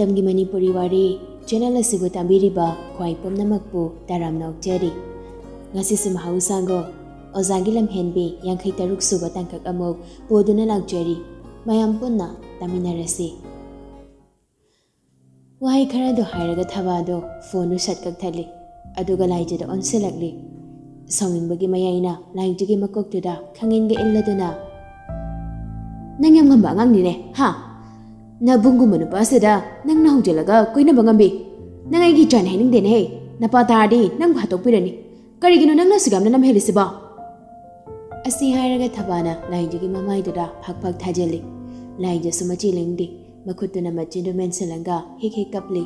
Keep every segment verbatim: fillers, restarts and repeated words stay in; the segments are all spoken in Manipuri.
ꯃꯇꯝꯒꯤ ꯃꯅꯤꯄꯨꯔꯤ ꯋꯥꯔꯤ ꯆꯦꯅꯦꯜ ꯑꯁꯤꯕꯨ ꯇꯥꯕꯤꯔꯤꯕ ꯈ꯭ꯋꯥꯏ ꯄꯨꯝꯅꯃꯛꯄꯨ ꯇꯔꯥꯝꯅ ꯑꯣꯛꯆꯔꯤ꯫ ꯉꯁꯤꯁꯨ ꯃꯍꯧꯁꯥꯒꯨꯝ ꯑꯣꯖꯥꯒꯤ ꯂꯝꯍꯦꯟꯕꯤ ꯌꯥꯡꯈꯩ ꯇꯔꯨꯛ ꯁꯨꯕ ꯇꯥꯡꯀꯛ ꯑꯃꯨꯛ ꯄꯨꯗꯨꯅ ꯂꯥꯛꯆꯔꯤ꯫ ꯃꯌꯥꯝ ꯄꯨꯟꯅ ꯇꯥꯃꯤꯟꯅꯔꯁꯤ꯫ ꯋꯥꯍꯩ ꯈꯔꯗꯣ ꯍꯥꯏꯔꯒ ꯊꯕꯥꯗꯣ ꯐꯣꯟꯗꯨ ꯁꯠ ꯀꯛꯊꯠꯂꯤ꯫ ꯑꯗꯨꯒ ꯂꯥꯏꯖꯗ ꯑꯣꯟꯁꯤꯜꯂꯛꯂꯤ꯫ ꯁꯥꯎꯅꯤꯡꯕꯒꯤ ꯃꯌꯥꯏꯅ ꯂꯥꯏꯖꯒꯤ ꯃꯀꯣꯛꯇꯨꯗ ꯈꯪꯏꯟꯒ ꯏꯜꯂꯗꯨꯅ, "ꯅꯪ ꯌꯥꯝ ꯉꯝꯕ ꯑꯉꯥꯡꯅꯤꯅꯦ, ꯍꯥ? ꯅꯕꯨꯡꯒꯨꯝꯕ ꯅꯨꯄꯥꯁꯤꯗ ꯅꯪꯅ ꯍꯧꯖꯤꯜꯂꯒ ꯀꯣꯏꯅꯕ ꯉꯝꯕꯤ? ꯅꯪ ꯑꯩꯒꯤ ꯏꯆꯥꯅꯤ ꯍꯥꯏꯅꯤꯡꯗꯦꯅꯦꯍꯦ꯫ ꯅꯄꯥ ꯇꯥꯔꯗꯤ ꯅꯪꯕꯨ ꯍꯥꯠꯇꯣꯛꯄꯤꯔꯅꯤ꯫ ꯀꯔꯤꯒꯤꯅꯣ ꯅꯪꯅ ꯑꯁꯨꯛ ꯌꯥꯝꯅ ꯂꯝ ꯍꯦꯜꯂꯤꯁꯤꯕꯣ?" ꯑꯁꯤ ꯍꯥꯏꯔꯒ ꯊꯕꯥꯅ ꯂꯥꯏꯖꯒꯤ ꯃꯃꯥꯏꯗꯨꯗ ꯐꯛ ꯐꯛ ꯊꯥꯖꯤꯜꯂꯤ꯫ ꯂꯥꯏꯖꯁꯨ ꯃꯆꯤ ꯂꯦꯡꯗꯦ꯫ ꯃꯈꯨꯠꯇꯨꯅ ꯃꯆꯤꯟꯗꯨ ꯃꯦꯟꯁꯤꯜꯂꯒ ꯍꯤꯛ ꯍꯤꯛ ꯀꯞꯂꯤ꯫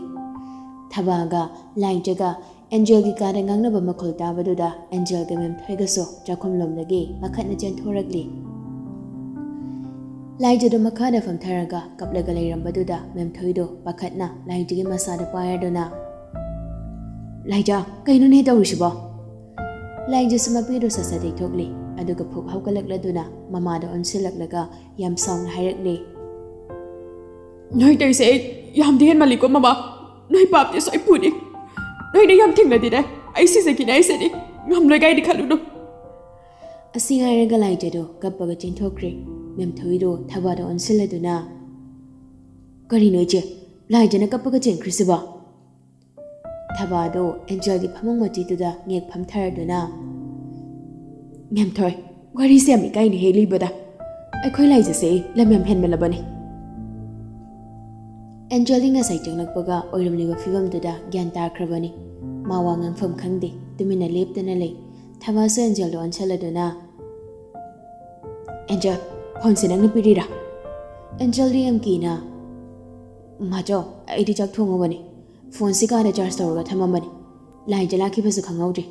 ꯊꯕꯥꯒ ꯂꯥꯏꯖꯒ ꯑꯦꯟꯖꯦꯜꯒꯤ ꯀꯥꯗ ꯉꯥꯡꯅꯕ ꯃꯈꯣꯜ ꯇꯥꯕꯗꯨꯗ ꯑꯦꯟꯖꯦꯜꯒ ꯃꯦꯝꯊꯣꯏꯒꯁꯨ ꯆꯥꯛꯈꯨꯝꯂꯣꯝꯗꯒꯤ ꯄꯥꯈꯠꯅ ꯆꯦꯟꯊꯣꯔꯛꯂꯤ꯫ ꯂꯥꯏꯖꯗꯨ ꯃꯈꯥꯗ ꯐꯝꯊꯔꯒ ꯀꯞꯂꯒ ꯂꯩꯔꯝꯕꯗꯨꯗ ꯃꯦꯝꯊꯣꯏꯗꯨ ꯄꯥꯈꯠꯅ ꯂꯥꯏꯖꯒꯤ ꯃꯁꯥꯗ ꯄꯥꯏꯔꯗꯨꯅ, "ꯂꯥꯏꯖ, ꯀꯩꯅꯣꯅꯦ ꯇꯧꯔꯤꯁꯤꯕꯣ?" ꯂꯥꯏꯖꯁꯨ ꯃꯄꯤꯗꯨ ꯁꯠ ꯁꯠ ꯇꯩꯊꯣꯛꯂꯤ꯫ ꯑꯗꯨꯒ ꯐꯨꯛ ꯍꯧꯒꯠꯂꯛꯂꯗꯨꯅ ꯃꯃꯥꯗ ꯑꯣꯟꯁꯤꯜꯂꯛꯂꯒ ꯌꯥꯝ ꯁꯥꯎꯅ ꯍꯥꯏꯔꯛꯂꯤ꯫ "ꯅꯣꯏ ꯇꯧꯔꯤꯁꯦ ꯑꯩ ꯌꯥꯝꯗꯤ ꯍꯦꯟꯃꯜꯂꯤꯀꯣ ꯃꯃꯥ꯫ ꯅꯣꯏ ꯄꯥꯞꯇꯤ ꯁꯣꯏ ꯄꯨꯅꯤ꯫ ꯅꯣꯏꯅ ꯌꯥꯝ ꯊꯦꯡꯅꯗꯤꯅꯦ ꯑꯩ ꯁꯤꯖꯈꯤꯅꯤ, ꯑꯩ ꯁꯤꯅꯤ꯫ ꯉꯝꯂꯣꯏ ꯀꯥꯏꯗꯤ ꯈꯜꯂꯨꯅꯨ꯫" ꯑꯁꯤ ꯍꯥꯏꯔꯒ ꯂꯥꯏꯖꯗꯣ ꯀꯞꯄꯒ ꯆꯦꯟꯊꯣꯛꯈ꯭ꯔꯦ꯫ ꯃꯦꯝꯊꯣꯏꯗꯣ ꯊꯕꯥꯗ ꯑꯣꯟꯁꯤꯜꯂꯗꯨꯅ, "ꯀꯔꯤꯅꯣ ꯏꯆꯦ? ꯂꯥꯏꯖꯅ ꯀꯞꯄꯒ ꯆꯦꯟꯈ꯭ꯔꯤꯁꯤꯕꯣ?" ꯊꯕꯥꯗꯣ ꯑꯦꯟꯖꯦꯜꯒꯤ ꯐꯃꯨꯡ ꯃꯆꯤꯗꯨꯗ ꯉꯦꯛ ꯐꯝꯊꯔꯗꯨꯅ, "ꯃꯦꯝꯊꯣꯏ, ꯋꯥꯔꯤꯁꯦ ꯌꯥꯝ ꯏꯀꯥꯏꯅ ꯍꯦꯛ ꯂꯤꯕꯗ꯫ ꯑꯩꯈꯣꯏ ꯂꯥꯏꯖꯁꯦ ꯂꯝ ꯌꯥꯝ ꯍꯦꯟꯃꯜꯂꯕꯅꯤ꯫" ꯑꯦꯟꯖꯦꯜꯗꯤ ꯉꯁꯥꯏ ꯆꯪꯂꯛꯄꯒ ꯑꯣꯏꯔꯝꯂꯤꯕ ꯐꯤꯕꯝꯗꯨꯗ ꯒ꯭ꯌꯥꯟ ꯇꯥꯈ꯭ꯔꯕꯅꯤ꯫ ꯃꯥ ꯋꯥ ꯉꯥꯡꯐꯝ ꯈꯪꯗꯦ, ꯇꯨꯃꯤꯟꯅ ꯂꯦꯞꯇꯅ ꯂꯩ꯫ ꯊꯕꯥꯁꯨ ꯑꯦꯟꯖꯦꯜꯗ ꯑꯣꯟꯁꯤꯜꯂꯗꯨꯅ, "ꯑꯦꯟꯖꯦꯜ, ꯐꯣꯟꯁꯦ ꯅꯪꯅ ꯄꯤꯔꯤꯔꯥ?" ꯑꯦꯟꯖꯦꯜꯗꯤ ꯌꯥꯝ ꯀꯤꯅ, "ꯃꯥꯆꯧ, ꯑꯩꯗꯤ ꯆꯥꯛ ꯊꯣꯡꯉꯨꯕꯅꯤ꯫ ꯐꯣꯟꯁꯤ ꯀꯥꯗ ꯆꯥꯔꯖ ꯇꯧꯔꯒ ꯊꯝꯃꯝꯕꯅꯤ꯫ ꯂꯥꯏꯖ ꯂꯥꯛꯈꯤꯕꯁꯨ ꯈꯪꯍꯧꯗ꯭ꯔꯤ꯫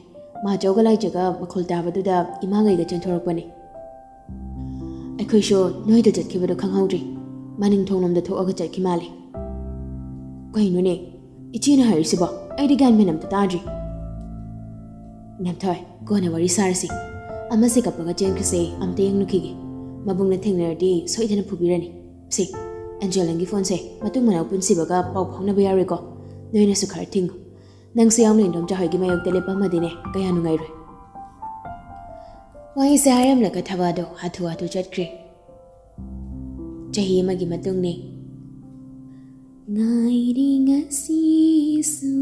ꯃꯥꯆꯧꯒ ꯂꯥꯏꯖꯒ ꯃꯈꯣꯜ ꯇꯥꯕꯗꯨꯗ ꯏꯃꯥꯒꯩꯗ ꯆꯦꯟꯊꯣꯔꯛꯄꯅꯤ꯫ ꯑꯩꯈꯣꯏꯁꯨ ꯅꯣꯏꯗ ꯆꯠꯈꯤꯕꯗꯣ ꯈꯪꯍꯧꯗ꯭ꯔꯤ꯫ ꯃꯅꯤꯡ ꯊꯣꯡꯂꯣꯝꯗ ꯊꯣꯛꯑꯒ ꯆꯠꯈꯤ ꯃꯥꯜꯂꯦ꯫" "ꯀꯩꯅꯣꯅꯦ? ꯏꯆꯦꯅ ꯍꯥꯏꯔꯤꯁꯤꯕꯣ? ꯑꯩꯗꯤ ꯒ꯭ꯌꯥꯟ ꯃꯦꯟ ꯑꯝꯇ ꯇꯥꯗ꯭ꯔꯤ꯫" "ꯃꯦꯝꯊꯣꯏ, ꯀꯣꯟꯅ ꯋꯥꯔꯤ ꯁꯥꯔꯁꯤ꯫ ꯑꯃꯁꯦ ꯀꯞꯄꯒ ꯆꯦꯟꯈ꯭ꯔꯤꯁꯦ ꯑꯝꯇ ꯌꯦꯡꯂꯨꯈꯤꯒꯦ꯫ ꯃꯕꯨꯡꯅ ꯊꯦꯡꯅꯔꯗꯤ ꯁꯣꯏꯗꯅ ꯐꯨꯕꯤꯔꯅꯤ꯫ ꯁꯦ, "ꯑꯦꯟꯖꯦꯜ, ꯅꯪꯒꯤ ꯐꯣꯟꯁꯦ ꯃꯇꯨꯡ ꯃꯅꯥꯎ ꯄꯨꯟꯁꯤꯕꯒ ꯄꯥꯎ ꯐꯥꯎꯅꯕ ꯌꯥꯔꯣꯏꯀꯣ꯫ ꯅꯣꯏꯅꯁꯨ ꯈꯔ ꯊꯤꯡꯉꯨ꯫ ꯅꯪꯁꯨ ꯌꯥꯎꯅ ꯏꯟꯗꯣꯝꯆꯥ ꯍꯣꯏꯒꯤ ꯃꯥꯌꯣꯛꯇ ꯂꯦꯞꯄꯝꯃꯗꯤꯅꯦ ꯀꯌꯥ ꯅꯨꯡꯉꯥꯏꯔꯣꯏ꯫" ꯋꯥꯍꯩꯁꯦ ꯍꯥꯏꯔꯝꯂꯒ ꯊꯕꯥꯗꯣ ꯍꯥꯊꯨ ꯍꯥꯊꯨ ꯆꯠꯈ꯭ꯔꯦ꯫ ꯆꯍꯤ ꯑꯃꯒꯤ ꯃꯇꯨꯡꯅꯤ꯫ ꯉꯥꯏꯔꯤ ꯉꯁꯤꯁꯨ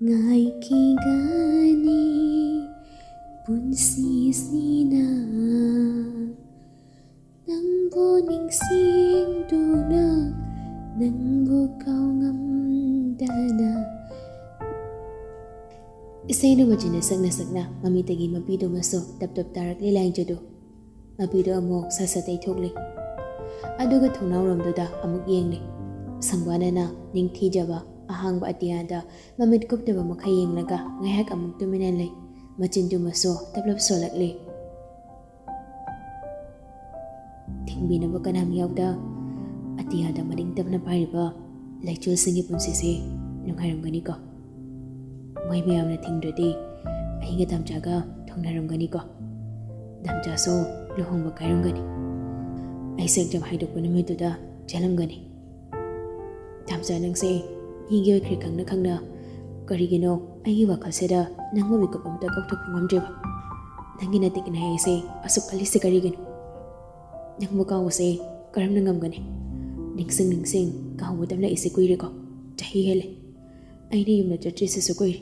ꯉꯥꯏꯈꯤꯒꯅꯤ ꯄꯨꯟꯁꯤꯁꯤꯅ, ꯅꯪꯕꯨ ꯅꯤꯡꯁꯤꯡꯗꯨꯅ, ꯅꯪꯕꯨ ꯀꯥꯎꯉꯝꯗꯅ꯫ ꯏꯁꯩꯅ ꯃꯆꯤꯟꯅ ꯁꯛꯅ ꯁꯛꯅ ꯃꯃꯤꯠꯇꯒꯤ ꯃꯄꯤꯗꯨꯃꯁꯨ ꯇꯞ ꯇꯞ ꯇꯥꯔꯛꯂꯤ ꯂꯥꯏꯖꯗꯨ꯫ ꯃꯄꯤꯗꯨ ꯑꯃꯨꯛ ꯁꯠ ꯁꯠ ꯇꯩꯊꯣꯛꯂꯤ꯫ ꯑꯗꯨꯒ ꯊꯣꯡꯅꯥꯎꯔꯣꯝꯗꯨꯗ ꯑꯃꯨꯛ ꯌꯦꯡꯂꯤ꯫ ꯁꯪꯕꯥꯅꯅ ꯅꯤꯡꯊꯤꯖꯕ ꯑꯍꯥꯡꯕ ꯑꯇꯤꯌꯥꯗ ꯃꯃꯤꯠ ꯀꯨꯞꯇꯕ ꯃꯈꯩ ꯌꯦꯡꯂꯒ ꯉꯥꯏꯍꯥꯛ ꯑꯃꯨꯛ ꯇꯨꯃꯤꯟꯅ ꯂꯩ꯫ ꯃꯆꯤꯟꯗꯨꯃꯁꯨ ꯇꯞꯂꯞ ꯁꯣꯜꯂꯛꯂꯤ꯫ ꯊꯤꯡꯕꯤꯅꯕ ꯀꯅꯥꯝ ꯌꯥꯎꯗ ꯑꯇꯤꯌꯥꯗ ꯃꯅꯤꯡ ꯇꯝꯅ ꯄꯥꯏꯔꯤꯕ ꯂꯩꯆꯤꯜꯁꯤꯡꯒꯤ ꯄꯨꯟꯁꯤꯁꯦ ꯅꯨꯡꯉꯥꯏꯔꯝꯒꯅꯤꯀꯣ꯫ ꯃꯣꯏ ꯃꯌꯥꯝꯅ ꯊꯤꯡꯗ꯭ꯔꯗꯤ ꯑꯩꯒ ꯗꯥꯝꯆꯥꯒ ꯊꯨꯡꯅꯔꯝꯒꯅꯤꯀꯣ꯫ ꯗꯥꯝꯆꯥꯁꯨ ꯂꯨꯍꯣꯡꯕ ꯀꯥꯏꯔꯝꯒꯅꯤ꯫ ꯑꯩꯁꯦ ꯑꯦꯛꯖꯥꯝ ꯍꯥꯏꯗꯣꯛꯄ ꯅꯨꯃꯤꯠꯇꯨꯗ ꯆꯦꯜꯂꯝꯒꯅꯤ꯫ ꯗꯥꯝꯆꯥ, ꯅꯪꯁꯦ ꯃꯤꯒꯤ ꯑꯣꯏꯈ꯭ꯔꯦ ꯈꯪꯅ ꯈꯪꯅ ꯀꯔꯤꯒꯤꯅꯣ ꯑꯩꯒꯤ ꯋꯥꯈꯜꯁꯤꯗ ꯅꯪꯕꯨ ꯃꯤꯀꯨꯞ ꯑꯃꯇ ꯀꯥꯎꯊꯣꯛꯄ ꯉꯝꯗ꯭ꯔꯤꯕ? ꯅꯪꯒꯤ ꯅꯇꯤꯛ ꯅꯍꯩꯁꯦ ꯑꯁꯨꯛ ꯀꯜꯂꯤꯁꯦ ꯀꯔꯤꯒꯤꯅꯣ? ꯅꯪꯕꯨ ꯀꯥꯎꯕꯁꯦ ꯀꯔꯝꯅ ꯉꯝꯒꯅꯤ? ꯅꯤꯡꯁꯤꯡ ꯅꯤꯡꯁꯤꯡ ꯀꯥꯎꯕ ꯇꯝꯂꯛꯏꯁꯦ ꯀꯨꯏꯔꯦꯀꯣ꯫ ꯆꯍꯤ ꯍꯦꯜꯂꯦ꯫ ꯑꯩꯅ ꯌꯨꯝꯗ ꯆꯠꯇ꯭ꯔꯤꯁꯤꯁꯨ ꯀꯨꯏꯔꯦ꯫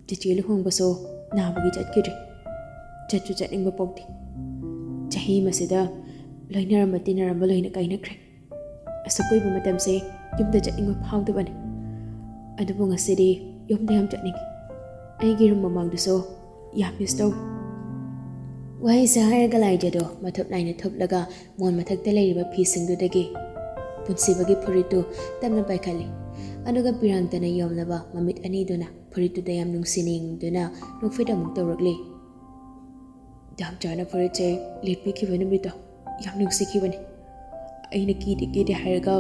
ꯆꯤꯆꯦ ꯂꯨꯍꯣꯡꯕꯁꯨ ꯅꯥꯕꯒꯤ ꯆꯠꯈꯤꯗ꯭ꯔꯦ꯫ ꯆꯠꯁꯨ ꯆꯠꯅꯤꯡꯕ ꯄꯣꯛꯇꯦ꯫ ꯆꯍꯤ ꯑꯃꯁꯤꯗ ꯂꯣꯏꯅꯔꯝꯕ ꯇꯤꯟꯅꯔꯝꯕ ꯂꯣꯏꯅ ꯀꯥꯏꯅꯈ꯭ꯔꯦ꯫ ꯑꯁꯨꯛ ꯀꯨꯏꯕ ꯃꯇꯝꯁꯦ ꯌꯨꯝꯗ ꯆꯠꯅꯤꯡꯕ ꯐꯥꯎꯗꯕꯅꯤ꯫ ꯑꯗꯨꯕꯨ ꯉꯁꯤꯗꯤ ꯌꯨꯝꯗ ꯌꯥꯝ ꯆꯠꯅꯤꯡꯉꯤ꯫ ꯑꯩꯒꯤ ꯔꯨꯝ ꯃꯃꯥꯡꯗꯨꯁꯨ ꯌꯥꯝ ꯃꯤꯁ ꯇꯧꯏ꯫ ꯋꯥꯍꯩꯁꯦ ꯍꯥꯏꯔꯒ ꯂꯥꯏꯖꯗꯣ ꯃꯊꯨꯞ ꯅꯥꯏꯅ ꯊꯨꯞꯂꯒ ꯃꯣꯟ ꯃꯊꯛꯇ ꯂꯩꯔꯤꯕ ꯐꯤꯁꯤꯡꯗꯨꯗꯒꯤ ꯄꯨꯟꯁꯤꯕꯒꯤ ꯐꯨꯔꯤꯠꯇꯨ ꯇꯞꯅ ꯄꯥꯏꯈꯠꯂꯤ꯫ ꯑꯗꯨꯒ ꯄꯤꯔꯥꯡꯇꯅ ꯌꯣꯝꯂꯕ ꯃꯃꯤꯠ ꯑꯅꯤꯗꯨꯅ ꯐꯨꯔꯤꯠꯇꯨꯗ ꯌꯥꯝ ꯅꯨꯡꯁꯤꯅ ꯌꯦꯡꯗꯨꯅ ꯅꯣꯛꯐꯦꯠ ꯑꯃꯨꯛ ꯇꯧꯔꯛꯂꯤ꯫ ꯗꯥꯝꯆꯥꯅ ꯐꯨꯔꯤꯠꯁꯦ ꯂꯤꯠꯄꯤꯈꯤꯕ ꯅꯨꯃꯤꯠꯇꯣ ꯌꯥꯝ ꯅꯨꯡꯁꯤꯈꯤꯕꯅꯤ꯫ ꯑꯩꯅ "ꯀꯤꯗꯦ, ꯀꯤꯗꯦ" ꯍꯥꯏꯔꯒ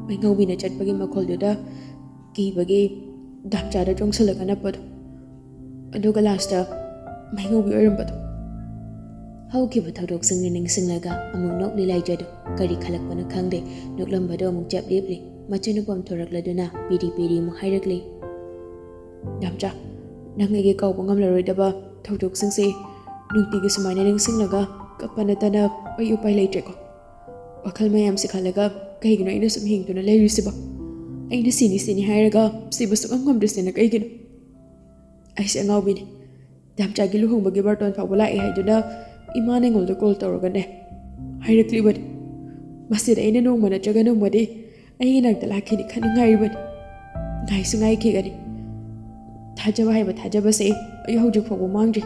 ꯃꯩꯉꯧꯕꯤꯅ ꯆꯠꯄꯒꯤ ꯃꯈꯣꯜꯗꯨꯗ ꯀꯤꯕꯒꯤ ꯗꯥꯝꯆꯥꯗ ꯆꯣꯡꯁꯤꯜꯂꯒ ꯅꯞꯄꯗꯣ, ꯑꯗꯨꯒ ꯂꯥꯁꯇ ꯃꯩꯉꯧꯕꯤ ꯑꯣꯏꯔꯝꯕꯗꯣ꯫ ꯍꯧꯈꯤꯕ ꯊꯧꯗꯣꯛꯁꯤꯡꯗꯨ ꯅꯤꯡꯁꯤꯡꯂꯒ ꯑꯃꯨꯛ ꯅꯣꯛꯂꯤ ꯂꯥꯏꯖꯗꯨ꯫ ꯀꯔꯤ ꯈꯜꯂꯛꯄꯅꯣ ꯈꯪꯗꯦ, ꯅꯣꯛꯂꯝꯕꯗꯨ ꯑꯃꯨꯛ ꯆꯞ ꯂꯦꯞꯂꯤ꯫ ꯃꯆꯤꯟ ꯄꯣꯝꯊꯣꯔꯛꯂꯗꯨꯅ ꯄꯤꯔꯤ ꯄꯤꯔꯤ ꯑꯃꯨꯛ ꯍꯥꯏꯔꯛꯂꯤ, "ꯗꯥꯝꯆꯥ, ꯅꯪ ꯑꯩꯒꯤ ꯀꯥꯎꯕ ꯉꯝꯂꯔꯣꯏꯗꯕ ꯊꯧꯗꯣꯛꯁꯤꯡꯁꯦ ꯅꯨꯡꯇꯤꯒꯤ ꯁꯨꯃꯥꯏꯅ ꯅꯤꯡꯁꯤꯡꯂꯒ ꯀꯞꯄ ꯅꯠꯇꯅ ꯑꯩ ꯎꯄꯥꯏ ꯂꯩꯇ꯭ꯔꯦꯀꯣ꯫ ꯋꯥꯈꯜ ꯃꯌꯥꯝꯁꯦ ꯈꯜꯂꯒ ꯀꯩꯒꯤꯅꯣ ꯑꯩꯅ ꯁꯨꯝ ꯍꯤꯡꯗꯨꯅ ꯂꯩꯔꯤꯁꯤꯕꯣ? ꯑꯩꯅ ꯁꯤꯅꯤ ꯁꯤꯅꯤ ꯍꯥꯏꯔꯒ ꯁꯤꯕ ꯁꯨꯡꯉꯝ ꯉꯝꯗ꯭ꯔꯤꯁꯤꯅ ꯀꯩꯒꯤꯅꯣ? ꯑꯩꯁꯦ ꯑꯉꯥꯎꯕꯤꯅꯤ꯫ ꯗꯥꯝꯆꯥꯒꯤ ꯂꯨꯍꯣꯡꯕꯒꯤ ꯕꯥꯔꯇꯣꯟ ꯐꯥꯎꯕ ꯂꯥꯛꯑꯦ ꯍꯥꯏꯗꯨꯅ ꯏꯃꯥꯅ ꯑꯩꯉꯣꯟꯗ ꯀꯣꯜ ꯇꯧꯔꯒꯅꯦ ꯍꯥꯏꯔꯛꯂꯤꯕꯅꯤ꯫ ꯃꯁꯤꯗ ꯑꯩꯅ ꯅꯣꯡꯃ ꯅꯠꯇ꯭ꯔꯒ ꯅꯣꯡꯃꯗꯤ ꯑꯩꯒꯤ ꯅꯥꯛꯇ ꯂꯥꯛꯈꯤꯅꯤ ꯈꯟꯅ ꯉꯥꯏꯔꯤꯕꯅꯤ꯫ ꯉꯥꯏꯁꯨ ꯉꯥꯏꯈꯤꯒꯅꯤ꯫ ꯊꯥꯖꯕ ꯍꯥꯏꯕ ꯊꯥꯖꯕꯁꯦ ꯑꯩ ꯍꯧꯖꯤꯛ ꯐꯥꯎꯕ ꯃꯥꯡꯗ꯭ꯔꯤ꯫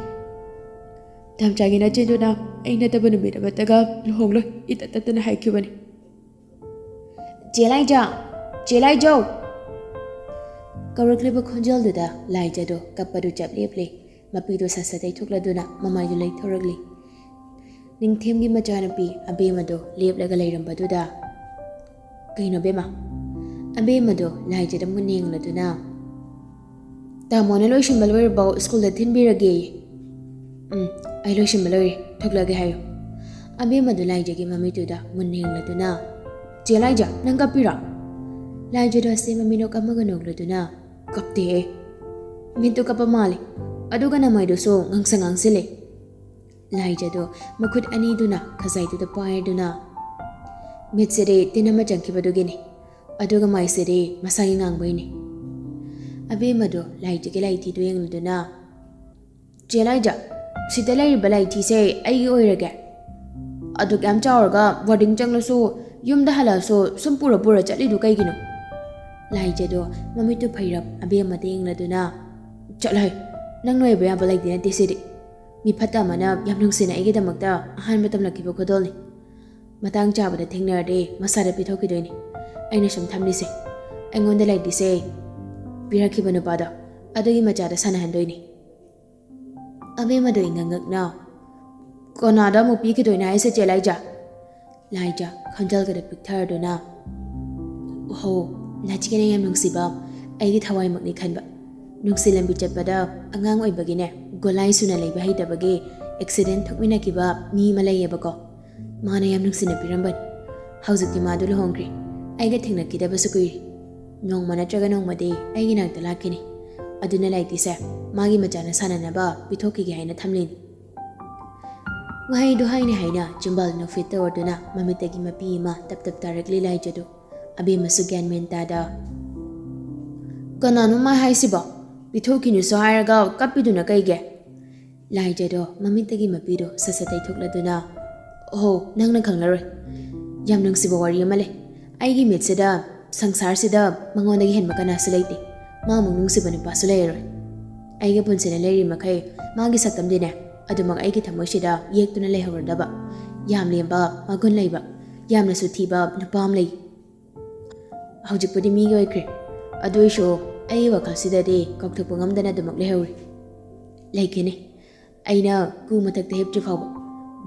ꯗꯥꯝꯆꯥꯒꯤ ꯅꯆꯦꯗꯨꯅ ꯑꯩ ꯅꯠꯇꯕ ꯅꯨꯃꯤꯠ ꯑꯃꯠꯇꯒ ꯂꯨꯍꯣꯡꯂꯣꯏ ꯏꯇꯠ ꯇꯠꯇꯅ ꯍꯥꯏꯈꯤꯕꯅꯤ꯫" "ꯆꯦ ꯂꯥꯏꯖꯥ! ꯆꯦ ꯂꯥꯏꯖꯧ!" ꯀꯧꯔꯛꯂꯤꯕ ꯈꯣꯟꯖꯦꯜꯗꯨꯗ ꯂꯥꯏꯖꯗꯣ ꯀꯞꯄꯗꯨ ꯆꯞ ꯂꯦꯞꯂꯦ꯫ ꯃꯄꯤꯗꯣ ꯁꯠ ꯁꯠ ꯇꯩꯊꯣꯛꯂꯗꯨꯅ ꯃꯃꯥꯏꯗꯨ ꯂꯩꯊꯣꯔꯛꯂꯤ꯫ ꯅꯤꯡꯊꯦꯝꯒꯤ ꯃꯆꯥꯅꯨꯄꯤ ꯑꯕꯦꯝꯃꯗꯣ ꯂꯦꯞꯂꯒ ꯂꯩꯔꯝꯕꯗꯨꯗ, "ꯀꯩꯅꯣ ꯕꯦꯝꯃ?" ꯑꯕꯦꯝꯃꯗꯣ ꯂꯥꯏꯖꯗ ꯃꯨꯟꯅ ꯌꯦꯡꯂꯗꯨꯅ, "ꯇꯥꯃꯣꯅ ꯂꯣꯏꯁꯤꯟꯕ ꯂꯣꯏꯔꯕꯣ? ꯁ꯭ꯀꯨꯜꯗ ꯊꯤꯟꯕꯤꯔꯒꯦ꯫" "ꯎꯝ, ꯑꯩ ꯂꯣꯏꯁꯤꯟꯕ ꯂꯣꯏꯔꯦ, ꯊꯣꯛꯂꯛꯑꯒꯦ ꯍꯥꯏꯌꯨ꯫" ꯑꯕꯦꯝꯃꯗꯨ ꯂꯥꯏꯖꯒꯤ ꯃꯃꯤꯠꯇꯨꯗ ꯃꯨꯟꯅ ꯌꯦꯡꯂꯗꯨꯅ, "ꯆꯦ ꯂꯥꯏꯖ, ꯅꯪ ꯀꯞꯄꯤꯔꯣ?" ꯂꯥꯏꯖꯗꯣ ꯑꯁꯦꯡꯕ ꯃꯤꯅꯣꯛ ꯑꯃꯒ ꯅꯣꯛꯂꯗꯨꯅ, "ꯀꯞꯇꯦꯍꯦ꯫ ꯃꯤꯠꯇꯨ ꯀꯞꯄ ꯃꯥꯜꯂꯦ, ꯑꯗꯨꯒ ꯅꯃꯥꯏꯗꯨꯁꯨ ꯉꯥꯡꯁꯪ ꯉꯥꯡꯁꯤꯜꯂꯦ꯫" ꯂꯥꯏꯖꯗꯣ ꯃꯈꯨꯠ ꯑꯅꯤꯗꯨꯅ ꯈꯖꯥꯏꯗꯨꯗ ꯄꯥꯏꯔꯗꯨꯅ, "ꯃꯤꯠꯁꯤꯗꯤ ꯇꯤꯟ ꯑꯃ ꯆꯪꯈꯤꯕꯗꯨꯒꯤꯅꯤ, ꯑꯗꯨꯒ ꯃꯥꯏꯁꯤꯗꯤ ꯃꯁꯥꯒꯤ ꯉꯥꯡꯕꯩꯅꯤ꯫" ꯑꯕꯦꯝꯃꯗꯣ ꯂꯥꯏꯖꯒꯤ ꯂꯥꯏꯊꯤꯗꯨ ꯌꯦꯡꯂꯗꯨꯅ, "ꯆꯦ ꯂꯥꯏꯖ, ꯁꯤꯗ ꯂꯩꯔꯤꯕ ꯂꯥꯏꯊꯤꯁꯦ ꯑꯩꯒꯤ ꯑꯣꯏꯔꯒꯦ꯫ ꯑꯗꯨꯛ ꯌꯥꯝ ꯆꯥꯎꯔꯒ ꯕꯣꯔꯗꯤꯡ ꯆꯪꯂꯁꯨ, ꯌꯨꯝꯗ ꯍꯜꯂꯛꯑꯁꯨ ꯁꯨꯝ ꯄꯨꯔ ꯄꯨꯔ ꯆꯠꯂꯤꯗꯨ ꯀꯩꯒꯤꯅꯣ?" ꯂꯥꯏꯖꯗꯣ ꯃꯃꯤꯠꯇꯨ ꯐꯩꯔꯞ ꯑꯕꯦꯝꯃꯗ ꯌꯦꯡꯂꯗꯨꯅ, "ꯆꯠꯂꯣꯍꯦ, ꯅꯪ ꯅꯣꯏꯕ ꯌꯥꯕ ꯂꯩꯇꯦ ꯅꯠꯇꯦ ꯁꯤꯗꯤ꯫ ꯃꯤ ꯐꯠꯇ ꯑꯃꯅ ꯌꯥꯝ ꯅꯨꯡꯁꯤꯅ ꯑꯩꯒꯤꯗꯃꯛꯇ ꯑꯍꯥꯟꯕ ꯇꯝꯂꯛꯈꯤꯕ ꯈꯨꯗꯣꯜꯅꯤ꯫ ꯃꯇꯥꯡ ꯆꯥꯕꯗ ꯊꯦꯡꯅꯔꯗꯤ ꯃꯁꯥꯗ ꯄꯤꯊꯣꯛꯈꯤꯗꯣꯏꯅꯤ꯫ ꯑꯩꯅ ꯁꯨꯝ ꯊꯝꯂꯤꯁꯦ, ꯑꯩꯉꯣꯟꯗ ꯂꯩꯔꯤꯁꯦ ꯄꯤꯔꯛꯈꯤꯕ ꯅꯨꯄꯥꯗꯣ, ꯑꯗꯨꯒꯤ ꯃꯆꯥꯗ ꯁꯥꯟꯅꯍꯟꯗꯣꯏꯅꯤ꯫" ꯑꯕꯦꯝꯃꯗꯣ ꯏꯉꯛ ꯉꯛꯅ, "ꯀꯅꯥꯗ ꯑꯃꯨꯛ ꯄꯤꯈꯤꯗꯣꯏꯅꯣ ꯍꯥꯏꯁꯦ, ꯆꯦ ꯂꯥꯏꯖ?" ꯂꯥꯏꯖ ꯈꯟꯖꯜꯒꯗ ꯄꯤꯛꯊꯔꯗꯨꯅ, "ꯍꯣ, ꯅꯆꯦꯅ ꯌꯥꯝ ꯅꯨꯡꯁꯤꯕ, ꯑꯩꯒꯤ ꯊꯋꯥꯏꯃꯛꯅꯤ ꯈꯟꯕ꯫ ꯅꯨꯡꯁꯤ ꯂꯝꯕꯤ ꯆꯠꯄꯗ ꯑꯉꯥꯡ ꯑꯣꯏꯕꯒꯤꯅꯦ, ꯒꯣꯂꯥꯏ ꯁꯨꯅ ꯂꯩꯕ ꯍꯩꯇꯕꯒꯤ ꯑꯦꯛꯁꯤꯗꯦꯟ ꯊꯣꯛꯃꯤꯟꯅꯈꯤꯕ ꯃꯤ ꯑꯃ ꯂꯩꯌꯦꯕꯀꯣ꯫ ꯃꯥꯅ ꯌꯥꯝ ꯅꯨꯡꯁꯤꯅ ꯄꯤꯔꯝꯕꯅꯤ꯫ ꯍꯧꯖꯤꯛꯇꯤ ꯃꯥꯗꯨ ꯂꯨꯍꯣꯡꯈ꯭ꯔꯦ꯫ ꯑꯩꯒ ꯊꯦꯡꯅꯈꯤꯗꯕꯁꯨ ꯀꯨꯏꯔꯦ꯫ ꯅꯣꯡꯃ ꯅꯠꯇ꯭ꯔꯒ ꯅꯣꯡꯃꯗꯤ ꯑꯩꯒꯤ ꯅꯥꯛꯇ ꯂꯥꯛꯈꯤꯅꯤ꯫ ꯑꯗꯨꯅ ꯂꯥꯏꯇꯤꯁꯦ ꯃꯥꯒꯤ ꯃꯆꯥꯅ ꯁꯥꯟꯅꯅꯕ ꯄꯤꯊꯣꯛꯈꯤꯒꯦ ꯍꯥꯏꯅ ꯊꯝꯂꯤꯅꯤ꯫ ꯋꯥꯍꯩꯗꯨ ꯍꯥꯏꯅ ꯍꯥꯏꯅ ꯆꯤꯝꯕꯥꯜ ꯅꯣꯛꯐꯦꯠ ꯇꯧꯔꯗꯨꯅ ꯃꯃꯤꯠꯇꯒꯤ ꯃꯄꯤ ꯑꯃ ꯇꯞ ꯇꯞ ꯇꯥꯔꯛꯂꯤ ꯂꯥꯏꯖꯗꯨ꯫ ꯑꯕꯦꯝꯃꯁꯨ ꯒ꯭ꯌꯥꯟ ꯃꯦꯟ ꯇꯥꯗ, "ꯀꯅꯥꯅꯣ ꯃꯥ ꯍꯥꯏꯁꯤꯕꯣ? ꯄꯤꯊꯣꯛꯈꯤꯅꯨꯁꯨ ꯍꯥꯏꯔꯒ ꯀꯞꯄꯤꯗꯨꯅ ꯀꯩꯒꯤ?" ꯂꯥꯏꯖꯗꯣ ꯃꯃꯤꯠꯇꯒꯤ ꯃꯄꯤꯗꯣ ꯁꯠ ꯁꯠ ꯇꯩꯊꯣꯛꯂꯗꯨꯅ, "ꯑꯣꯍꯣ, ꯅꯪꯅ ꯈꯪꯂꯔꯣꯏ꯫ ꯌꯥꯝ ꯅꯨꯡꯁꯤꯕ ꯋꯥꯔꯤ ꯑꯃ ꯂꯩ꯫ ꯑꯩꯒꯤ ꯃꯤꯠꯁꯤꯗ ꯁꯪꯁꯥꯔꯁꯤꯗ ꯃꯉꯣꯟꯗꯒꯤ ꯍꯦꯟꯕ ꯀꯅꯥꯁꯨ ꯂꯩꯇꯦ꯫ ꯃꯥꯃꯨꯛ ꯅꯨꯡꯁꯤꯕ ꯅꯨꯄꯥꯁꯨ ꯂꯩꯔꯔꯣꯏ꯫ ꯑꯩꯒ ꯄꯨꯟꯁꯤꯅ ꯂꯩꯔꯤ ꯃꯈꯩ ꯃꯥꯒꯤ ꯁꯛꯇꯝꯗꯤꯅꯦ ꯑꯗꯨꯃꯛ ꯑꯩꯒꯤ ꯊꯃꯣꯏꯁꯤꯗ ꯌꯦꯛꯇꯨꯅ ꯂꯩꯍꯧꯔꯗꯕ꯫ ꯌꯥꯝ ꯂꯦꯝꯕ, ꯃꯒꯨꯟ ꯂꯩꯕ, ꯌꯥꯝꯅꯁꯨ ꯊꯤꯕ ꯅꯨꯄꯥ ꯑꯃ ꯂꯩ꯫ ꯍꯧꯖꯤꯛꯄꯨꯗꯤ ꯃꯤꯒꯤ ꯑꯣꯏꯈ꯭ꯔꯦ꯫ ꯑꯗꯨ ꯑꯣꯏꯁꯨ ꯑꯩꯒꯤ ꯋꯥꯈꯜꯁꯤꯗꯗꯤ ꯀꯥꯎꯊꯣꯛꯄ ꯉꯝꯗꯅ ꯑꯗꯨꯃꯛ ꯂꯩꯍꯧꯔꯤ꯫ ꯂꯩꯈꯤꯅꯤ꯫ ꯑꯩꯅ ꯀꯨ ꯃꯊꯛꯇ ꯍꯤꯞꯇ꯭ꯔꯤ ꯐꯥꯎꯕ,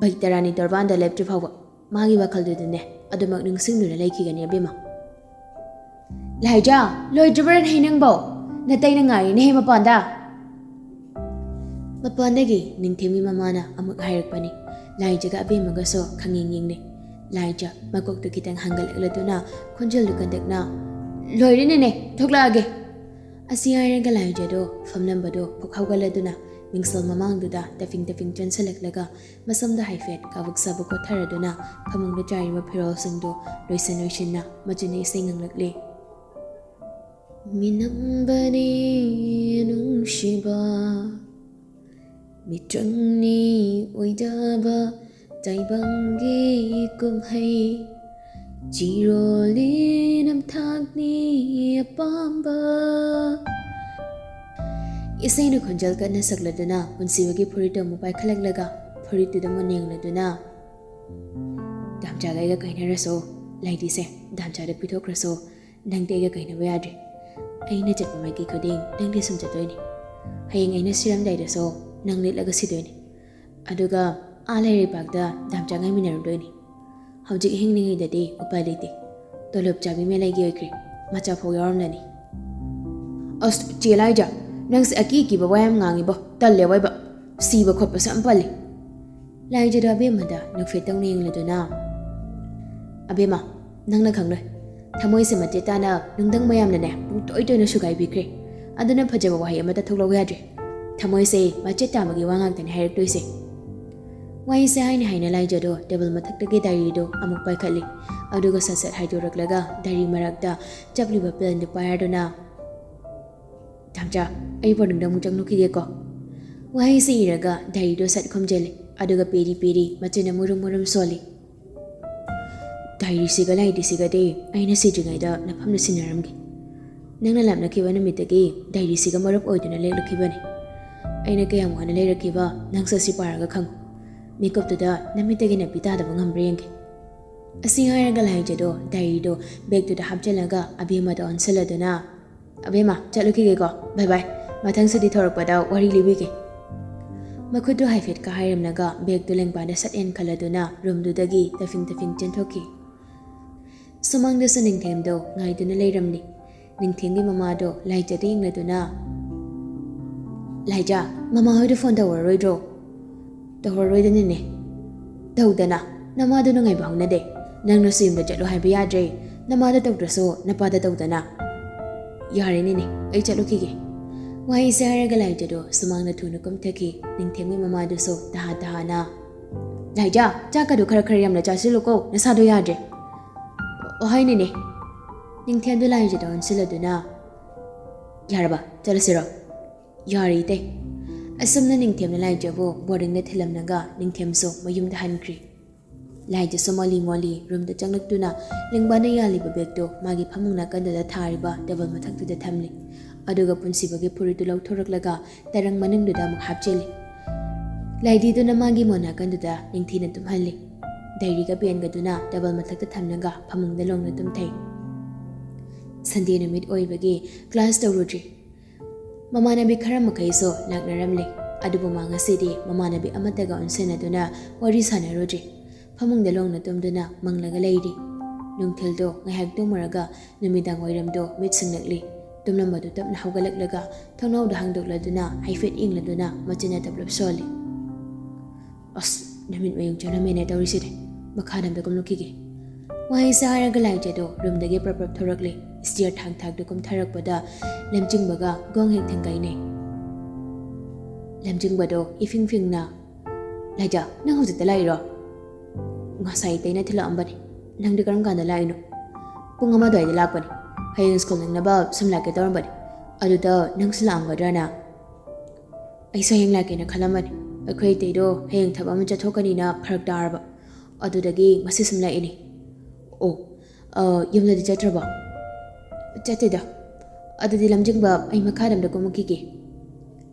ꯕꯩꯇꯔꯥꯅꯤ ꯇꯣꯔꯕꯥꯟꯗ ꯂꯦꯞꯇ꯭ꯔꯤ ꯐꯥꯎꯕ, ꯃꯥꯒꯤ ꯋꯥꯈꯜꯗꯨꯗꯅꯦ ꯑꯗꯨꯃꯛ ꯅꯤꯡꯁꯤꯡꯗꯨꯅ ꯂꯩꯈꯤꯒꯅꯤ ꯑꯕꯦꯝꯃ꯫" "ꯂꯥꯏꯖꯥ, ꯂꯣꯏꯗ꯭ꯔꯤꯕ꯭ꯔꯥ ꯅꯍꯤ ꯅꯪꯕꯣ? ꯅꯇꯩꯅ ꯉꯥꯏꯔꯤꯅꯦꯍꯦ ꯃꯄꯥꯟꯗ!" ꯃꯄꯥꯟꯗꯒꯤ ꯅꯤꯡꯊꯦꯝꯒꯤ ꯃꯃꯥꯅ ꯑꯃꯨꯛ ꯍꯥꯏꯔꯛꯄꯅꯤ꯫ ꯂꯥꯏꯖꯒ ꯑꯕꯦꯝꯃꯒꯁꯨ ꯈꯪꯌꯦꯡ ꯌꯦꯡꯅꯩ꯫ ꯂꯥꯏꯖ ꯃꯀꯣꯛꯇꯨ ꯈꯤꯇꯪ ꯍꯪꯒꯠꯂꯛꯂꯗꯨꯅ ꯈꯣꯟꯖꯦꯜꯗꯨ ꯀꯟꯗꯛꯅ, "ꯂꯣꯏꯔꯦꯅꯦꯅꯦ, ꯊꯣꯛꯂꯛꯑꯒꯦ!" ꯑꯁꯤ ꯍꯥꯏꯔꯒ ꯂꯥꯏꯖꯗꯣ ꯐꯝꯂꯝꯕꯗꯣ ꯐꯨꯛ ꯍꯧꯒꯠꯂꯗꯨꯅ ꯃꯤꯡꯁꯦꯜ ꯃꯃꯥꯡꯗꯨꯗ ꯇꯐꯤꯡ ꯇꯐꯤꯡ ꯆꯣꯟꯁꯤꯜꯂꯛꯂꯒ ꯃꯁꯝꯗ ꯍꯥꯏꯐꯦꯠ ꯀꯥꯕꯛ ꯁꯥꯕꯛ ꯀꯣꯠꯊꯔꯗꯨꯅ ꯐꯃꯨꯡꯗ ꯆꯥꯏꯔꯤꯕ ꯐꯤꯔꯣꯜꯁꯤꯡꯗꯨ ꯂꯣꯏꯁꯤꯟ ꯂꯣꯏꯁꯤꯟꯅ ꯃꯆꯤꯟꯅ ꯏꯁꯩ ꯉꯪꯂꯛꯂꯤ꯫ "ꯃꯤꯅꯝꯕꯅꯤ ꯅꯨꯡꯁꯤꯕ, ꯃꯤꯇ꯭ꯔꯪꯅꯤ ꯑꯣꯏꯗꯕ ꯇꯥꯏꯕꯪꯒꯤ ꯀꯨꯝꯍꯩ, ꯆꯤꯔꯣꯜꯂꯤ ꯅꯝꯊꯥꯛꯅꯤ ꯑꯄꯥꯝꯕ꯫" ꯏꯁꯩꯅ ꯈꯣꯟꯖꯦꯜ ꯀꯟꯅ ꯁꯛꯂꯗꯨꯅ ꯄꯨꯟꯁꯤꯕꯒꯤ ꯐꯨꯔꯤꯠꯇꯨ ꯑꯃꯨꯛ ꯄꯥꯏꯈꯠꯂꯛꯂꯒ ꯐꯨꯔꯤꯠꯇꯨꯗ ꯃꯨꯟꯅ ꯌꯦꯡꯂꯗꯨꯅ, "ꯗꯥꯝꯆꯥꯒ ꯑꯩꯒ ꯀꯥꯏꯅꯔꯁꯨ, ꯂꯥꯏꯗꯤꯁꯦ ꯗꯥꯝꯆꯥꯗ ꯄꯤꯊꯣꯛꯈ꯭ꯔꯁꯨ, ꯅꯪꯗꯤ ꯑꯩꯒ ꯀꯥꯏꯅꯕ ꯌꯥꯗ꯭ꯔꯦ꯫ ꯑꯩꯅ ꯆꯠꯄ ꯃꯥꯏꯀꯩ ꯈꯨꯗꯤꯡ ꯅꯪꯗꯤ ꯁꯨꯝ ꯆꯠꯇꯣꯏꯅꯤ꯫ ꯍꯌꯦꯡ ꯑꯩꯅ ꯁꯤꯔꯝꯗꯥꯏꯗꯁꯨ ꯅꯪ ꯂꯤꯠꯂꯒ ꯁꯤꯗꯣꯏꯅꯤ꯫ ꯑꯗꯨꯒ ꯑꯥ ꯂꯩꯔꯩꯕꯥꯛꯇ ꯗꯥꯝꯆꯥ ꯉꯥꯏꯃꯤꯟꯅꯔꯨꯗꯣꯏꯅꯤ꯫ ꯍꯧꯖꯤꯛ ꯍꯤꯡꯂꯤꯉꯩꯗꯗꯤ ꯎꯄꯥꯏ ꯂꯩꯇꯦ꯫ ꯇꯣꯂꯣꯞ ꯆꯥꯕꯤ ꯃꯦꯂꯩꯒꯤ ꯑꯣꯏꯈ꯭ꯔꯦ꯫ ꯃꯆꯥ ꯐꯥꯎ ꯌꯥꯎꯔꯝꯂꯅꯤ꯫" "ꯑꯁ, ꯆꯦ ꯂꯥꯏꯖ, ꯅꯪꯁꯦ ꯑꯀꯤ ꯑꯀꯤꯕ ꯋꯥ ꯌꯥꯝ ꯉꯥꯡꯉꯤꯕꯣ꯫ ꯇꯜꯂꯦ ꯑꯋꯣꯏꯕ꯫ ꯁꯤꯕ ꯈꯣꯠꯄꯁꯨ ꯌꯥꯝ ꯄꯜꯂꯤ꯫ ꯂꯥꯏꯖꯗꯣ ꯑꯕꯦꯝꯃꯗ ꯅꯨꯡꯐꯦꯠ ꯇꯧꯅ ꯌꯦꯡꯂꯗꯨꯅ, "ꯑꯕꯦꯝꯃ, ꯅꯪꯅ ꯈꯪꯂꯣꯏ꯫ ꯊꯃꯣꯏꯁꯦ ꯃꯆꯦꯠ ꯇꯥꯅ ꯅꯨꯡꯗꯪ ꯃꯌꯥꯝꯅ ꯄꯨꯡꯇꯣꯏ ꯇꯣꯏꯅ ꯁꯨꯒꯥꯏꯕꯤꯈ꯭ꯔꯦ꯫ ꯑꯗꯨꯅ ꯐꯖꯕ ꯋꯥꯍꯩ ꯑꯃꯠꯇ ꯊꯣꯛꯂꯛꯎ ꯌꯥꯗ꯭ꯔꯦ꯫ ꯊꯃꯣꯏꯁꯦ ꯃꯆꯦꯠ ꯇꯥꯕꯒꯤ ꯋꯥ ꯉꯥꯛꯇꯅꯦ ꯍꯥꯏꯔꯛꯇꯣꯏꯁꯦ"꯫ ꯋꯥꯍꯩꯁꯦ ꯍꯥꯏꯅ ꯍꯥꯏꯅ ꯂꯥꯏꯖꯗꯣ ꯇꯦꯕꯜ ꯃꯊꯛꯇꯒꯤ ꯗꯥꯏꯔꯤꯗꯣ ꯑꯃꯨꯛ ꯄꯥꯏꯈꯠꯂꯤ꯫ ꯑꯗꯨꯒ ꯁꯠ ꯁꯠ ꯍꯥꯏꯗꯣꯔꯛꯂꯒ ꯗꯥꯏꯔꯤ ꯃꯔꯛꯇ ꯆꯞꯂꯤꯕ ꯄꯦꯟꯗꯨ ꯄꯥꯏꯔꯗꯨꯅ, "ꯇꯥꯝꯆꯥ, ꯑꯩ ꯕꯣꯔꯗꯤꯡꯗ ꯑꯃꯨꯛ ꯆꯪꯂꯨꯈꯤꯒꯦꯀꯣ"꯫ ꯋꯥꯍꯩꯁꯤ ꯏꯔꯒ ꯗꯥꯏꯔꯤꯗꯣ ꯁꯠ ꯈꯨꯝꯖꯤꯜꯂꯤ꯫ ꯑꯗꯨꯒ ꯄꯦꯔꯤ ꯄꯦꯔꯤ ꯃꯆꯤꯟꯅ ꯃꯨꯔꯨꯝ ꯃꯨꯔꯨꯝ ꯁꯣꯜꯂꯤ꯫ "ꯗꯥꯏꯔꯤꯁꯤꯒ ꯂꯥꯏꯔꯤꯁꯤꯒꯗꯤ ꯑꯩꯅ ꯁꯤꯗ꯭ꯔꯤꯉꯩꯗ ꯅꯐꯝꯗ ꯁꯤꯟꯅꯔꯝꯒꯦ꯫ ꯅꯪꯅ ꯂꯥꯞꯅꯈꯤꯕ ꯅꯨꯃꯤꯠꯇꯒꯤ ꯗꯥꯏꯔꯤꯁꯤꯒ ꯃꯔꯨꯞ ꯑꯣꯏꯗꯨꯅ ꯂꯦꯛꯂꯛꯈꯤꯕꯅꯤ꯫ ꯑꯩꯅ ꯀꯌꯥꯝ ꯋꯥꯅ ꯂꯩꯔꯛꯈꯤꯕ ꯅꯪꯁꯨ ꯑꯁꯤ ꯄꯥꯔꯒ ꯈꯪꯉꯨ꯫ ꯃꯤꯀꯨꯞꯇꯨꯗ ꯅꯃꯤꯠꯇꯒꯤ ꯅꯥꯄꯤ ꯇꯥꯗꯕ ꯉꯝꯕ꯭ꯔꯥ ꯌꯦꯡꯒꯦ"꯫ ꯑꯁꯤ ꯍꯥꯏꯔꯒ ꯂꯥꯏꯖꯗꯣ ꯗꯥꯏꯔꯤꯗꯣ ꯕꯦꯒꯇꯨꯗ ꯍꯥꯞꯆꯤꯜꯂꯒ ꯑꯕꯦꯝꯃꯗ ꯑꯣꯟꯁꯤꯜꯂꯗꯨꯅ, "ꯑꯕꯦꯝꯃ, ꯆꯠꯂꯨꯈꯤꯒꯦꯀꯣ꯫ ꯕꯥꯏ ꯕꯥꯏ꯫ ꯃꯊꯪ ꯁꯨꯇꯤ ꯊꯣꯔꯛꯄꯗ ꯋꯥꯔꯤ ꯂꯤꯕꯤꯒꯦ"꯫ ꯃꯈꯨꯠꯇꯨ ꯍꯥꯏꯐꯦꯠꯀ ꯍꯥꯏꯔꯝꯂꯒ ꯕꯦꯒꯇꯨ ꯂꯦꯡꯕꯥꯟꯗ ꯁꯠ ꯌꯥꯟꯈꯠꯂꯗꯨꯅ ꯔꯨꯝꯗꯨꯗꯒꯤ ꯇꯐꯤꯡ ꯇꯐꯤꯡ ꯆꯦꯟꯊꯣꯛꯈꯤ꯫ ꯁꯨꯃꯥꯡꯗꯁꯨ ꯅꯤꯡꯊꯦꯝꯗꯣ ꯉꯥꯏꯗꯨꯅ ꯂꯩꯔꯝꯂꯤ꯫ ꯅꯤꯡꯊꯦꯝꯒꯤ ꯃꯃꯥꯗꯣ ꯂꯥꯏꯖꯗ ꯌꯦꯡꯂꯗꯨꯅ, "ꯂꯥꯏꯖ, ꯃꯃꯥ ꯍꯣꯏꯗ ꯐꯣꯟ ꯇꯧꯔꯔꯣꯏꯗ꯭ꯔꯣ?" "ꯇꯧꯔꯔꯣꯏꯗꯅꯤꯅꯦ"꯫ "ꯇꯧꯗꯅ, ꯅꯃꯥꯗꯣ ꯅꯨꯡꯉꯥꯏꯕ ꯍꯧꯅꯗꯦ꯫ ꯅꯪꯅꯁꯨ ꯌꯨꯝꯗ ꯆꯠꯂꯣ ꯍꯥꯏꯕ ꯌꯥꯗ꯭ꯔꯦ꯫ ꯅꯃꯥꯗ ꯇꯧꯗ꯭ꯔꯁꯨ ꯅꯄꯥꯗ ꯇꯧꯗꯅ"꯫ "ꯌꯥꯔꯦꯅꯦꯅꯦ, ꯑꯩ ꯆꯠꯂꯨꯈꯤꯒꯦ"꯫ ꯋꯥꯍꯩꯁꯦ ꯍꯥꯏꯔꯒ ꯂꯥꯏꯖꯗꯣ ꯁꯨꯃꯥꯡꯗ ꯊꯨꯅ ꯀꯨꯝꯊꯈꯤ꯫ ꯅꯤꯡꯊꯦꯝꯒꯤ ꯃꯃꯥꯗꯨꯁꯨ ꯇꯍꯥ ꯇꯍꯥꯅ, "ꯂꯥꯏꯖ, ꯆꯥꯛꯀꯗꯣ ꯈꯔ ꯈꯔ ꯌꯥꯝꯅ ꯆꯥꯁꯤꯜꯂꯨꯀꯣ, ꯅꯁꯥꯗꯣ ꯌꯥꯗ꯭ꯔꯦ"꯫ "ꯑꯣ, ꯍꯣꯏꯅꯦꯅꯦ"꯫ ꯅꯤꯡꯊꯦꯝꯗꯣ ꯂꯥꯏꯖꯗ ꯑꯣꯟꯁꯤꯜꯂꯗꯨꯅ, "ꯌꯥꯔꯕ? ꯆꯠꯂꯁꯤꯔꯣ?" "ꯌꯥꯔꯦ, ꯏꯇꯩ"꯫ ꯑꯁꯨꯝꯅ ꯅꯤꯡꯊꯦꯝꯅ ꯂꯥꯏꯖꯕꯨ ꯕꯣꯔꯗꯤꯡꯗ ꯊꯤꯜꯂꯝꯂꯒ ꯅꯤꯡꯊꯦꯝꯁꯨ ꯃꯌꯨꯝꯗ ꯍꯟꯈ꯭ꯔꯤ꯫ ꯂꯥꯏꯖꯁꯨ ꯃꯣꯂꯤ ꯃꯣꯂꯤ ꯔꯨꯝꯗ ꯆꯪꯂꯛꯇꯨꯅ ꯂꯦꯡꯕꯥꯅ ꯌꯥꯜꯂꯤꯕ ꯕꯦꯒꯇꯨ ꯃꯥꯒꯤ ꯐꯃꯨꯡ ꯅꯥꯀꯟꯗꯨꯗ ꯊꯥꯔꯤꯕ ꯇꯦꯕꯜ ꯃꯊꯛꯇꯨꯗ ꯊꯝꯂꯤ꯫ ꯑꯗꯨꯒ ꯄꯨꯟꯁꯤꯕꯒꯤ ꯐꯨꯔꯤꯠꯇꯨ ꯂꯧꯊꯣꯔꯛꯂꯒ ꯇꯔꯪ ꯃꯅꯨꯡꯗꯨꯗ ꯑꯃꯨꯛ ꯍꯥꯞꯆꯤꯜꯂꯤ꯫ ꯂꯥꯏꯗꯤꯗꯨꯅ ꯃꯥꯒꯤ ꯃꯣꯟ ꯅꯥꯀꯟꯗꯨꯗ ꯅꯤꯡꯊꯤꯅ ꯇꯨꯝꯍꯜꯂꯤ꯫ ꯗꯥꯏꯔꯤꯒ ꯄꯦꯟꯒꯗꯨꯅ ꯇꯦꯕꯜ ꯃꯊꯛꯇ ꯊꯝꯂꯒ ꯐꯃꯨꯡꯗ ꯂꯣꯡꯅ ꯇꯨꯝꯊꯩ꯫ ꯁꯟꯗꯦ ꯅꯨꯃꯤꯠ ꯑꯣꯏꯕꯒꯤ ꯀ꯭ꯂꯥꯁ ꯇꯧꯔꯨꯗ꯭ꯔꯤ꯫ ꯃꯃꯥꯟꯅꯕꯤ ꯈꯔ ꯃꯈꯩꯁꯨ ꯂꯥꯛꯅꯔꯝꯂꯦ, ꯑꯗꯨꯕꯨ ꯃꯥ ꯉꯁꯤꯗꯤ ꯃꯃꯥꯟꯅꯕꯤ ꯑꯃꯠꯇꯒ ꯑꯣꯟꯁꯤꯟꯅꯗꯨꯅ ꯋꯥꯔꯤ ꯁꯥꯟꯅꯔꯨꯗ꯭ꯔꯤ꯫ ꯐꯃꯨꯡꯗ ꯂꯣꯡꯅ ꯇꯨꯝꯗꯨꯅ ꯃꯪꯂꯒ ꯂꯩꯔꯤ꯫ ꯅꯨꯡꯊꯤꯜꯗꯣ ꯉꯥꯏꯍꯥꯛ ꯇꯨꯝꯃꯨꯔꯒ ꯅꯨꯃꯤꯗꯥꯡ ꯋꯥꯏꯔꯝꯗꯣ ꯃꯤꯠ ꯁꯤꯡꯂꯛꯂꯤ꯫ ꯇꯨꯝꯂꯝꯕꯗꯨ ꯇꯞꯅ ꯍꯧꯒꯠꯂꯛꯂꯒ ꯊꯣꯡꯅꯥꯎꯗ ꯍꯥꯡꯗꯣꯛꯂꯗꯨꯅ ꯍꯥꯏꯐꯦꯠ ꯌꯦꯡꯂꯗꯨꯅ ꯃꯆꯤꯟꯅ ꯇꯞꯂꯞ ꯁꯣꯜꯂꯤ꯫ "ꯑꯁ, ꯅꯨꯃꯤꯠ ꯃꯌꯨꯡ ꯆꯪꯂꯝꯃꯦꯅꯦ ꯇꯧꯔꯤꯁꯤꯗꯤ꯫ ꯃꯈꯥꯗ ꯑꯝꯇ ꯀꯨꯝꯂꯛꯈꯤꯒꯦ꯫" ꯋꯥꯍꯩꯁꯦ ꯍꯥꯏꯔꯒ ꯂꯥꯏꯖꯗꯣ ꯔꯨꯝꯗꯒꯤ ꯄ꯭ꯔꯞ ꯄ꯭ꯔꯞ ꯊꯣꯔꯛꯂꯤ꯫ ꯁ꯭ꯇꯤꯌꯔ ꯊꯥꯡ ꯊꯥꯛꯇꯨ ꯀꯨꯝꯊꯔꯛꯄꯗ ꯂꯝꯖꯤꯡꯕꯒ ꯒꯣꯡ ꯍꯦꯛ ꯊꯦꯡꯒꯥꯏꯅꯩ꯫ ꯂꯝꯖꯤꯡꯕꯗꯣ ꯏꯐꯤꯡ ꯐꯤꯡꯅ, "ꯂꯥꯏꯖ, ꯅꯪ ꯍꯧꯖꯤꯛꯇ ꯂꯥꯛꯏꯔꯣ?" "ꯉꯁꯥꯏ ꯏꯇꯩꯅ ꯊꯤꯜꯂꯛꯑꯝꯕꯅꯤ꯫ ꯅꯪꯗꯤ ꯀꯔꯝ ꯀꯥꯟꯗ ꯂꯥꯛꯏꯅꯣ?" "ꯄꯨꯡ ꯑꯃ ꯑꯗꯨꯋꯥꯏꯗ ꯂꯥꯛꯄꯅꯤ꯫ ꯍꯌꯦꯡ ꯁ꯭ꯀꯨꯜ ꯅꯪꯅꯕ ꯁꯨꯝ ꯂꯥꯛꯀꯦ ꯇꯧꯔꯝꯕꯅꯤ꯫ ꯑꯗꯨꯗ ꯅꯪꯁꯨ ꯂꯥꯛꯑꯝꯒꯗ꯭ꯔꯅ?" "ꯑꯩꯁꯨ ꯍꯌꯦꯡ ꯂꯥꯛꯀꯦꯅ ꯈꯜꯂꯝꯕꯅꯤ꯫ ꯑꯩꯈꯣꯏ ꯏꯇꯩꯗꯣ ꯍꯌꯦꯡ ꯊꯕꯛ ꯑꯃ ꯆꯠꯊꯣꯛꯀꯅꯤꯅ ꯐꯔꯛ ꯇꯥꯔꯕ꯫ ꯑꯗꯨꯗꯒꯤ ꯉꯁꯤ ꯁꯨꯝ ꯂꯥꯛꯏꯅꯤ꯫" "ꯑꯣ, ꯑ, ꯌꯨꯝꯗꯗꯤ ꯆꯠꯇ꯭ꯔꯕꯣ?" "ꯆꯠꯇꯦꯗ꯫ ꯑꯗꯨꯗꯤ ꯂꯝꯖꯤꯡꯕ, ꯑꯩ ꯃꯈꯥꯗ ꯑꯝꯇ ꯀꯨꯝꯃꯛꯈꯤꯒꯦ꯫"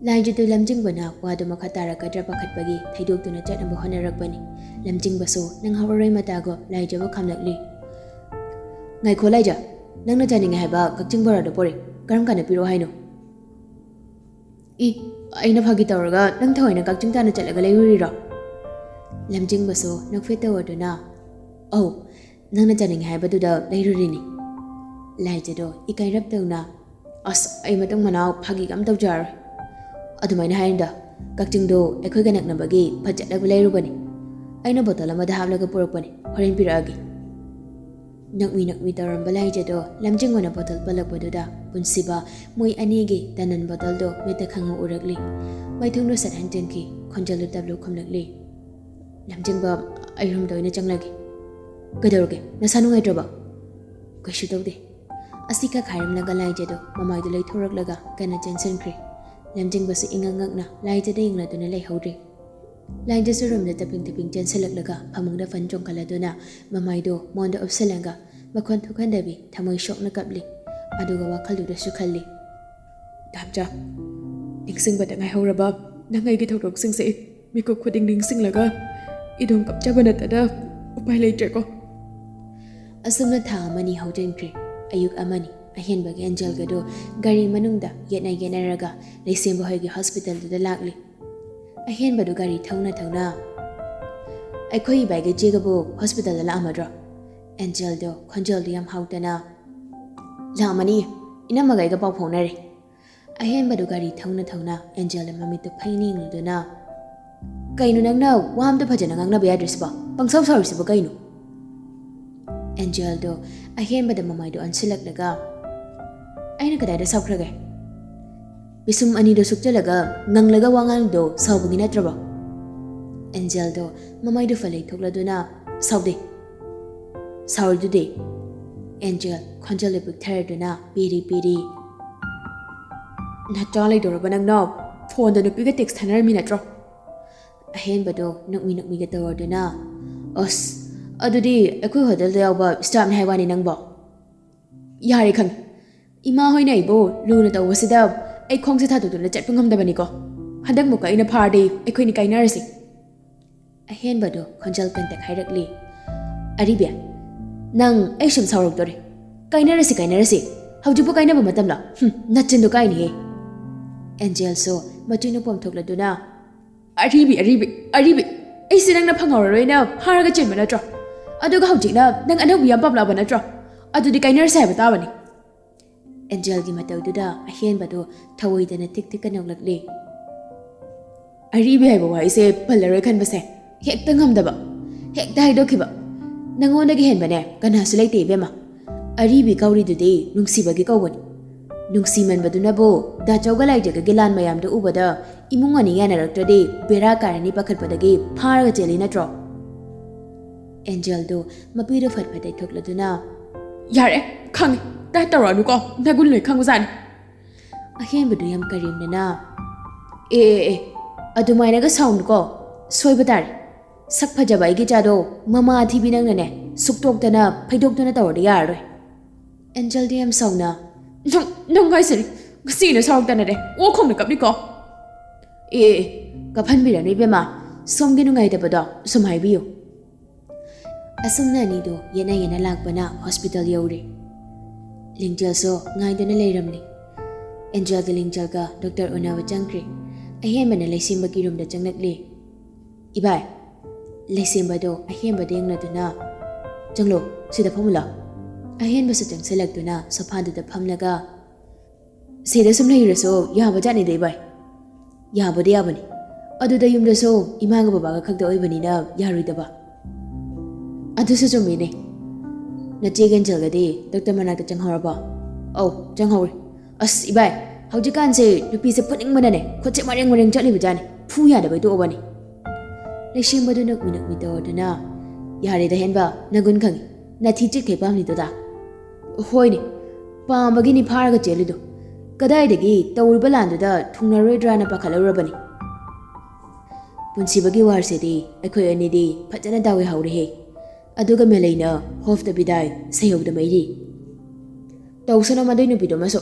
ꯂꯥꯏꯖꯗꯨ ꯂꯝꯖꯤꯡꯕꯅ ꯋꯥꯗꯨ ꯃꯈꯥ ꯇꯥꯔꯛꯀꯗ꯭ꯔꯥ ꯄꯥꯈꯠꯄꯒꯤ ꯊꯩꯗꯣꯛꯇꯨꯅ ꯆꯠꯅꯕ ꯍꯣꯠꯅꯔꯛꯄꯅꯤ꯫ ꯂꯝꯖꯤꯡꯕꯁꯨ ꯅꯪꯍꯧꯔꯔꯣꯏ ꯃꯇꯥꯒꯨꯝ ꯂꯥꯏꯖꯕꯨ ꯈꯥꯝꯂꯛꯂꯤ꯫ "ꯉꯥꯏꯈꯣ ꯂꯥꯏꯖ, ꯅꯪꯅ ꯆꯥꯅꯤꯡꯉꯦ ꯍꯥꯏꯕ ꯀꯛꯆꯤꯡ ꯕꯣꯔꯥꯗꯣ ꯄꯣꯔꯛꯑꯦ꯫ ꯀꯔꯝ ꯀꯥꯟꯗ ꯄꯤꯔꯛꯑꯣ ꯍꯥꯏꯅꯣ?" "ꯏ, ꯑꯩꯅ ꯐꯥꯒꯤ ꯇꯧꯔꯒ ꯅꯪ ꯊꯑꯣꯏꯅ ꯀꯛꯆꯤꯡ ꯇꯥꯟꯅ ꯆꯠꯂꯒ ꯂꯩꯔꯨꯔꯤꯔꯣ?" ꯂꯝꯖꯤꯡꯕꯁꯨ ꯅꯣꯛꯐꯦꯠ ꯇꯧꯔꯗꯨꯅ, "ꯑꯧ, ꯅꯪꯅ ꯆꯥꯅꯤꯡꯉꯦ ꯍꯥꯏꯕꯗꯨꯗ ꯂꯩꯔꯨꯔꯤꯅꯤ꯫" ꯂꯥꯏꯖꯗꯣ ꯏꯀꯥꯏꯔꯞ ꯇꯧꯅ, "ꯑꯁ, ꯑꯩ ꯃꯇꯨꯡ ꯃꯅꯥꯎ ꯐꯥꯒꯤꯒ ꯑꯝ ꯇꯧꯖꯔꯔꯣꯏ꯫ ꯑꯗꯨꯃꯥꯏꯅ ꯍꯥꯏꯅꯨꯗ꯫ ꯀꯛꯆꯤꯡꯗꯣ ꯑꯩꯈꯣꯏꯒ ꯅꯛꯅꯕꯒꯤ ꯐꯖꯅꯕ ꯂꯩꯔꯨꯕꯅꯤ꯫ ꯑꯩꯅ ꯕꯣꯇꯜ ꯑꯃꯗ ꯍꯥꯞꯂꯒ ꯄꯨꯔꯛꯄꯅꯤ꯫ ꯍꯣꯔꯦꯟ ꯄꯤꯔꯛꯑꯒꯦ꯫" ꯅꯛꯃꯤ ꯅꯛꯃꯤ ꯇꯧꯔꯝꯕ ꯂꯥꯏꯖꯗꯣ ꯂꯝꯖꯤꯡꯕꯅ ꯕꯣꯇꯜ ꯄꯜꯂꯛꯄꯗꯨꯗ ꯄꯨꯟꯁꯤꯕ ꯃꯣꯏ ꯑꯅꯤꯒꯤ ꯇꯅꯟ ꯕꯣꯇꯜꯗꯣ ꯃꯤꯠꯇ ꯈꯪꯉ ꯎꯔꯛꯂꯤ꯫ ꯃꯥꯏꯊꯣꯡꯗꯣ ꯁꯠ ꯍꯟꯖꯤꯟꯈꯤ, ꯈꯣꯟꯖꯦꯜꯗꯣ ꯇꯞꯂꯨ ꯈꯨꯝꯂꯛꯂꯤ꯫ "ꯂꯝꯖꯤꯡꯕ, ꯑꯩ ꯔꯨꯝꯗ ꯑꯣꯏꯅ ꯆꯪꯂꯒꯦ꯫" "ꯀꯩꯗꯧꯔꯒꯦ? ꯅꯁꯥ ꯅꯨꯡꯉꯥꯏꯇ꯭ꯔꯕ?" "ꯀꯩꯁꯨ ꯇꯧꯗꯦ꯫" ꯑꯁꯤꯈꯛ ꯍꯥꯏꯔꯝꯂꯒ ꯂꯥꯏꯖꯗꯣ ꯃꯃꯥꯏꯗꯣ ꯂꯩꯊꯣꯔꯛꯂꯒ ꯀꯟꯅ ꯆꯦꯟꯁꯤꯟꯈ꯭ꯔꯦ꯫ ꯂꯝꯖꯤꯡꯕꯁꯨ ꯏꯉꯛ ꯉꯛꯅ ꯂꯥꯏꯖꯗ ꯌꯦꯡꯂꯗꯨꯅ ꯂꯩꯍꯧꯔꯦ꯫ ꯂꯥꯏꯖꯁꯨ ꯔꯨꯝꯗ ꯇꯞꯄꯤꯡ ꯇꯞꯄꯤꯡ ꯆꯦꯟꯁꯤꯜꯂꯛꯂꯒ ꯐꯃꯨꯡꯗ ꯐꯟ ꯆꯣꯡꯈꯠꯂꯗꯨꯅ ꯃꯃꯥꯏꯗꯣ ꯃꯣꯟꯗ ꯎꯞꯁꯤꯜꯂꯒ ꯃꯈꯣꯟ ꯊꯣꯛꯍꯟꯗꯕꯤ ꯊꯃꯣꯏ ꯁꯣꯛꯅ ꯀꯞꯂꯤ꯫ ꯑꯗꯨꯒ ꯋꯥꯈꯜꯗꯨꯗꯁꯨ ꯈꯜꯂꯤ, "ꯇꯥꯝꯆꯥ, ꯅꯤꯡꯁꯤꯡꯕꯗ ꯉꯥꯏꯍꯧꯔꯕ ꯅꯪ ꯑꯩꯒꯤ ꯊꯧꯗꯣꯛꯁꯤꯡꯁꯦ ꯃꯤꯀꯨꯞ ꯈꯨꯗꯤꯡ ꯅꯤꯡꯁꯤꯡꯂꯒ ꯏꯗꯣꯝ ꯀꯞꯆꯕ ꯅꯠꯇꯅ ꯎꯄꯥꯏ ꯂꯩꯇ꯭ꯔꯦꯀꯣ꯫" ꯑꯁꯨꯝꯅ ꯊꯥ ꯑꯃꯅꯤ ꯍꯧꯖꯤꯟꯈ꯭ꯔꯦ꯫ ꯑꯌꯨꯛ ꯑꯃꯅꯤ ꯑꯍꯦꯟꯕꯒꯤ ꯑꯦꯟꯖꯦꯜꯒꯗꯨ ꯒꯥꯔꯤ ꯃꯅꯨꯡꯗ ꯌꯦꯠꯅ ꯌꯦꯠꯅꯔꯒ ꯂꯩꯁꯦꯝꯕ ꯍꯣꯏꯒꯤ ꯍꯣꯁꯄꯤꯇꯥꯜꯗꯨꯗ ꯂꯥꯛꯂꯤ꯫ ꯑꯍꯦꯟꯕꯗꯨ ꯒꯥꯔꯤ ꯊꯧꯅ ꯊꯧꯅ, "ꯑꯩꯈꯣꯏ ꯏꯕꯥꯏꯒ ꯏꯆꯦꯒꯕꯨ ꯍꯣꯁꯄꯤꯇꯥꯜꯗ ꯂꯥꯛꯑꯝꯃꯗ꯭ꯔꯣ?" ꯑꯦꯟꯖꯦꯜꯗꯣ ꯈꯣꯟꯖꯦꯜꯗꯨ ꯌꯥꯝ ꯍꯥꯎꯇꯅ, "ꯂꯥꯛꯑꯝꯃꯅꯤ, ꯏꯅꯝꯃꯒ ꯑꯩꯒ ꯄꯥꯎ ꯐꯥꯎꯅꯔꯦ꯫ ꯑꯍꯦꯟꯕꯗꯨ ꯒꯥꯔꯤ ꯊꯧꯅ ꯊꯧꯅ ꯑꯦꯟꯖꯦꯜꯗ ꯃꯃꯤꯠꯇꯨ ꯐꯩꯅ ꯌꯦꯡꯂꯨꯗꯨꯅ, "ꯀꯩꯅꯣ ꯅꯪꯅ ꯋꯥ ꯑꯝꯇ ꯐꯖꯅ ꯉꯥꯡꯅꯕ ꯌꯥꯗ꯭ꯔꯤꯁꯤꯕꯣ? ꯄꯪꯁꯥꯎ ꯁꯥꯎꯔꯤꯁꯤꯕꯨ ꯀꯩꯅꯣ?" ꯑꯦꯟꯖꯦꯜꯗꯣ ꯑꯍꯦꯟꯕꯗ ꯃꯃꯥꯏꯗꯣ ꯑꯣꯟꯁꯤꯜꯂꯛꯂꯒ, "ꯑꯩꯅ ꯀꯗꯥꯏꯗ ꯁꯥꯎꯈ꯭ꯔꯒꯦ? ꯄꯤꯁꯨꯝ ꯑꯅꯤꯗꯣ ꯁꯨꯛꯆꯜꯂꯒ ꯉꯪꯂꯒ ꯋꯥ ꯉꯥꯡꯂꯤꯗꯣ ꯁꯥꯎꯕꯒꯤ ꯅꯠꯇ꯭ꯔꯕꯣ?" ꯑꯦꯟꯖꯦꯜꯗꯣ ꯃꯃꯥꯏꯗꯣ ꯐꯂꯩ ꯊꯣꯛꯂꯗꯨꯅ, "ꯁꯥꯎꯗꯦ꯫ ꯁꯥꯎꯔꯤꯗꯨꯗꯤ?" ꯑꯦꯟꯖꯦꯜ ꯈꯣꯟꯖꯦꯜꯗꯣ ꯄꯤꯛꯊꯔꯗꯨꯅ ꯄꯤꯔꯤ ꯄꯤꯔꯤ, "ꯅꯆꯥ ꯂꯩꯗꯧꯔꯕ ꯅꯪꯅ ꯐꯣꯟꯗ ꯅꯨꯄꯤꯒ ꯇꯦꯛꯁ ꯊꯥꯅꯔꯝꯃꯤ ꯅꯠꯇ꯭ꯔꯣ?" ꯑꯍꯦꯟꯕꯗꯣ ꯅꯣꯛꯃꯤ ꯅꯣꯛꯃꯤꯒ ꯇꯧꯔꯗꯨꯅ, "ꯑꯁ, ꯑꯗꯨꯗꯤ ꯑꯩꯈꯣꯏ ꯍꯣꯇꯦꯜꯗ ꯌꯥꯎꯕ ꯁ꯭ꯇꯥꯐꯅꯤ ꯍꯥꯏ ꯋꯥꯅꯤ ꯅꯪꯕꯣ?" "ꯌꯥꯔꯦ ꯈꯪꯉꯦ, ꯏꯃꯥ ꯍꯣꯏꯅ ꯑꯩꯕꯨ ꯂꯨꯅ ꯇꯧꯕꯁꯤꯗ ꯑꯩ ꯈꯣꯡꯁꯦ ꯊꯥꯗꯣꯛꯇꯨꯅ ꯆꯠꯄ ꯉꯝꯗꯕꯅꯤꯀꯣ꯫ ꯍꯟꯗꯛꯃꯨꯛꯀ ꯑꯩꯅ ꯐꯥꯔꯗꯤ ꯑꯩꯈꯣꯏꯅꯤ ꯀꯥꯏꯅꯔꯁꯤ꯫" ꯑꯍꯦꯟꯕꯗꯣ ꯈꯣꯟꯖꯦꯜ ꯀꯟꯇꯛ ꯍꯥꯏꯔꯛꯂꯤ, "ꯑꯔꯤꯕꯤ, ꯅꯪ ꯑꯩ ꯁꯨꯝ ꯁꯥꯎꯔꯛꯇꯣꯔꯦ꯫ ꯀꯥꯏꯅꯔꯁꯤ, ꯀꯥꯏꯅꯔꯁꯤ꯫ ꯍꯧꯖꯤꯛꯄꯨ ꯀꯥꯏꯅꯕ ꯃꯇꯝꯂꯣ? ꯍꯨꯝ, ꯅꯆꯤꯟꯗꯣ ꯀꯥꯏꯅꯤꯍꯦ꯫" ꯑꯦꯟꯖꯦꯜꯁꯨ ꯃꯆꯤꯟꯅ ꯄꯣꯝꯊꯣꯛꯂꯗꯨꯅ, "ꯑꯔꯤꯕꯤ, ꯑꯔꯤꯕꯤ, ꯑꯔꯤꯕꯤ, ꯑꯩꯁꯦ ꯅꯪꯅ ꯐꯪꯍꯧꯔꯔꯣꯏꯅ ꯐꯥꯔꯒ ꯆꯦꯟꯕ ꯅꯠꯇ꯭ꯔꯣ? ꯑꯗꯨꯒ ꯍꯧꯖꯤꯛꯅ ꯅꯪ ꯑꯅꯧꯕꯤ ꯌꯥꯝ ꯄꯥꯝꯂꯛꯑꯕ ꯅꯠꯇ꯭ꯔꯣ? ꯑꯗꯨꯗꯤ ꯀꯥꯏꯅꯔꯁꯦ ꯍꯥꯏꯕ ꯇꯥꯕꯅꯤ꯫" ꯑꯦꯟꯖꯦꯜꯒꯤ ꯃꯇꯧꯗꯨꯗ ꯑꯍꯦꯟꯕꯗꯣ ꯊꯑꯣꯏꯗꯅ ꯊꯤꯛ ꯊꯤꯛꯀ ꯅꯣꯛꯂꯛꯂꯦ꯫ "ꯑꯔꯤꯕꯤ ꯍꯥꯏꯕ ꯋꯥꯍꯩꯁꯦ ꯄꯜꯂꯔꯣꯏ ꯈꯟꯕꯁꯦ ꯍꯦꯛꯇ ꯉꯝꯗꯕ, ꯍꯦꯛꯇ ꯍꯥꯏꯗꯣꯛꯈꯤꯕ꯫ ꯅꯪꯉꯣꯟꯗꯒꯤ ꯍꯦꯟꯕꯅꯦ ꯀꯅꯥꯁꯨ ꯂꯩꯇꯦ ꯏꯕꯦꯝꯃ꯫ ꯑꯔꯤꯕꯤ ꯀꯧꯔꯤꯗꯨꯗꯤ ꯅꯨꯡꯁꯤꯕꯒꯤ ꯀꯧꯕꯅꯤ꯫ ꯅꯨꯡꯁꯤꯃꯟꯕꯗꯨꯅꯕꯨ ꯗꯥꯆꯧꯒ ꯂꯥꯏꯖꯒꯒꯤ ꯂꯥꯟ ꯃꯌꯥꯝꯗꯣ ꯎꯕꯗ ꯏꯃꯨꯡ ꯑꯅꯤ ꯌꯥꯅꯔꯛꯇ꯭ꯔꯗꯤ ꯕꯦꯔꯥ ꯀꯥꯔꯅꯤ ꯄꯥꯈꯠꯄꯗꯒꯤ ꯐꯥꯔꯒ ꯆꯦꯜꯂꯤ ꯅꯠꯇ꯭ꯔꯣ?" ꯑꯦꯟꯖꯦꯜꯗꯣ ꯃꯄꯤꯗꯣ ꯐꯠ ꯐꯠ ꯇꯩꯊꯣꯛꯂꯗꯨꯅ, "ꯌꯥꯔꯦ, ꯈꯪꯉꯦ, ꯇꯥꯏ ꯇꯧꯔꯛꯑꯅꯨꯀꯣ, ꯅꯒꯨꯟ ꯂꯣꯏ ꯈꯪꯕꯖꯥꯠꯅꯤ꯫" ꯑꯍꯦꯟꯕꯗꯨ ꯌꯥꯝ ꯀꯔꯦꯝꯅꯅ, "ꯑꯦ, ꯑꯦ, ꯑꯦ, ꯑꯗꯨꯃꯥꯏꯅꯒ ꯁꯥꯎꯅꯨꯀꯣ, ꯁꯣꯏꯕ ꯇꯥꯔꯦ꯫ ꯁꯛ ꯐꯖꯕ ꯑꯩꯒꯤ ꯏꯆꯥꯗꯣ ꯃꯃꯥ ꯑꯊꯤꯕꯤ ꯅꯪꯅꯅꯦ ꯁꯨꯛꯇꯣꯛꯇꯅ ꯐꯩꯗꯣꯛꯇꯅ ꯇꯧꯔꯗꯤ ꯌꯥꯔꯔꯣꯏ꯫" ꯑꯦꯟꯖꯦꯜꯗꯤ ꯌꯥꯝ ꯁꯥꯎꯅ, "ꯅꯪ, ꯅꯪ ꯍꯥꯏꯁꯤꯅꯤ, ꯉꯁꯤꯅ ꯁꯥꯎꯔꯛꯇꯅꯅꯦ ꯑꯣ ꯈꯣꯡꯅ ꯀꯞꯅꯤꯀꯣ꯫" "ꯑꯦ, ꯑꯦ, ꯑꯦ, ꯀꯞꯍꯟꯕꯤꯔꯅꯨ ꯏꯕꯦꯝꯃ, ꯁꯣꯝꯒꯤ ꯅꯨꯡꯉꯥꯏꯇꯕꯗꯣ ꯁꯨꯝ ꯍꯥꯏꯕꯤꯌꯨ꯫" ꯑꯁꯨꯝꯅ ꯑꯅꯤꯗꯨ ꯌꯦꯠꯅ ꯌꯦꯠꯅ ꯂꯥꯛꯄꯅ ꯍꯣꯁꯄꯤꯇꯥꯜ ꯌꯧꯔꯦ꯫ ꯂꯤꯡꯖꯦꯜꯁꯨ ꯉꯥꯏꯗꯨꯅ ꯂꯩꯔꯝꯂꯦ꯫ ꯑꯦꯟꯖꯦꯜꯒ ꯂꯤꯡꯖꯦꯜꯒ ꯗꯣꯛꯇꯔ ꯎꯅꯕ ꯆꯪꯈ꯭ꯔꯦ꯫ ꯑꯍꯦꯟꯕꯅ ꯂꯩꯁꯦꯝꯕꯒꯤ ꯔꯨꯝꯗ ꯆꯪꯂꯛꯂꯦ꯫ "ꯏꯕꯥꯏ꯫" ꯂꯩꯁꯦꯝꯕꯗꯣ ꯑꯍꯦꯟꯕꯗ ꯌꯦꯡꯂꯗꯨꯅ, "ꯆꯪꯂꯣ, ꯁꯤꯗ ꯐꯝꯃꯨ ꯂꯥꯎ꯫" ꯑꯍꯦꯟꯕꯁꯨ ꯆꯪꯁꯤꯜꯂꯛꯇꯨꯅ ꯁꯣꯐꯥꯗꯨꯗ ꯐꯝꯂꯒ, ꯁꯤꯗ ꯁꯨꯝ ꯂꯩꯔꯁꯨ ꯌꯥꯕ ꯖꯥꯠꯅꯤꯗ ꯏꯕꯥꯏ꯫ ꯌꯥꯕꯨꯗꯤ ꯌꯥꯕꯅꯤ꯫ ꯑꯗꯨꯗ ꯌꯨꯝꯗꯁꯨ ꯏꯃꯥꯒ ꯕꯕꯥꯒ ꯈꯛꯇ ꯑꯣꯏꯕꯅꯤꯅ ꯌꯥꯔꯣꯏꯗꯕ꯫ ꯑꯗꯨꯁꯨ ꯆꯨꯝꯃꯤꯅꯦ꯫ ꯅꯆꯦ ꯒꯦꯟꯖꯦꯜꯒꯗꯤ ꯗꯣꯛꯇꯔ ꯃꯅꯥꯛꯇ ꯆꯪꯍꯧꯔꯕꯣ? ꯑꯧ, ꯆꯪꯍꯧꯔꯦ꯫ ꯑꯁ ꯏꯕꯥꯏ, ꯍꯧꯖꯤꯛꯀꯥꯟꯁꯦ ꯅꯨꯄꯤꯁꯦ ꯐꯨꯅꯤꯡꯕꯅꯅꯦ ꯈꯨꯠꯁꯦ ꯃꯔꯦꯡ ꯃꯔꯦꯡ ꯆꯠꯂꯤꯕ ꯖꯥꯠꯅꯤ꯫ ꯐꯨ ꯌꯥꯗꯕꯩ ꯇꯣꯛꯑꯕꯅꯤ꯫ ꯂꯩꯁꯦꯝꯕꯗꯨ ꯅꯛꯃꯤ ꯅꯛꯃꯤ ꯇꯧꯔꯗꯨꯅ, "ꯌꯥꯔꯦꯗ ꯍꯦꯟꯕ, ꯅꯒꯨꯟ ꯈꯪꯉꯤ꯫ ꯅꯊꯤ ꯆꯤꯠꯈꯩ ꯄꯥꯝꯂꯤꯗꯨꯗ?" "ꯍꯣꯏꯅꯦ, ꯄꯥꯝꯕꯒꯤꯅꯤ ꯐꯥꯔꯒ ꯆꯦꯜꯂꯤꯗꯣ꯫ ꯀꯗꯥꯏꯗꯒꯤ ꯇꯧꯔꯤꯕ ꯂꯥꯟꯗꯨꯗ ꯊꯨꯡꯅꯔꯣꯏꯗ꯭ꯔꯥꯅ ꯄꯥꯈꯠꯂꯨꯔꯕꯅꯤ꯫" ꯄꯨꯟꯁꯤꯕꯒꯤ ꯋꯥꯔꯁꯤꯗꯤ ꯑꯩꯈꯣꯏ ꯑꯅꯤꯗꯤ ꯐꯖꯅ ꯗꯥꯎ ꯌꯥꯍꯧꯔꯦꯍꯦ꯫ ꯑꯗꯨꯒ ꯃꯦꯂꯩꯅ ꯍꯣꯐꯇ ꯕꯤꯗꯥꯏ ꯁꯩꯍꯧꯗ ꯃꯩꯔꯤ꯫ "ꯇꯧꯁꯅꯨ ꯃꯗꯨꯏ ꯅꯨꯄꯤꯗꯨꯃꯁꯨ꯫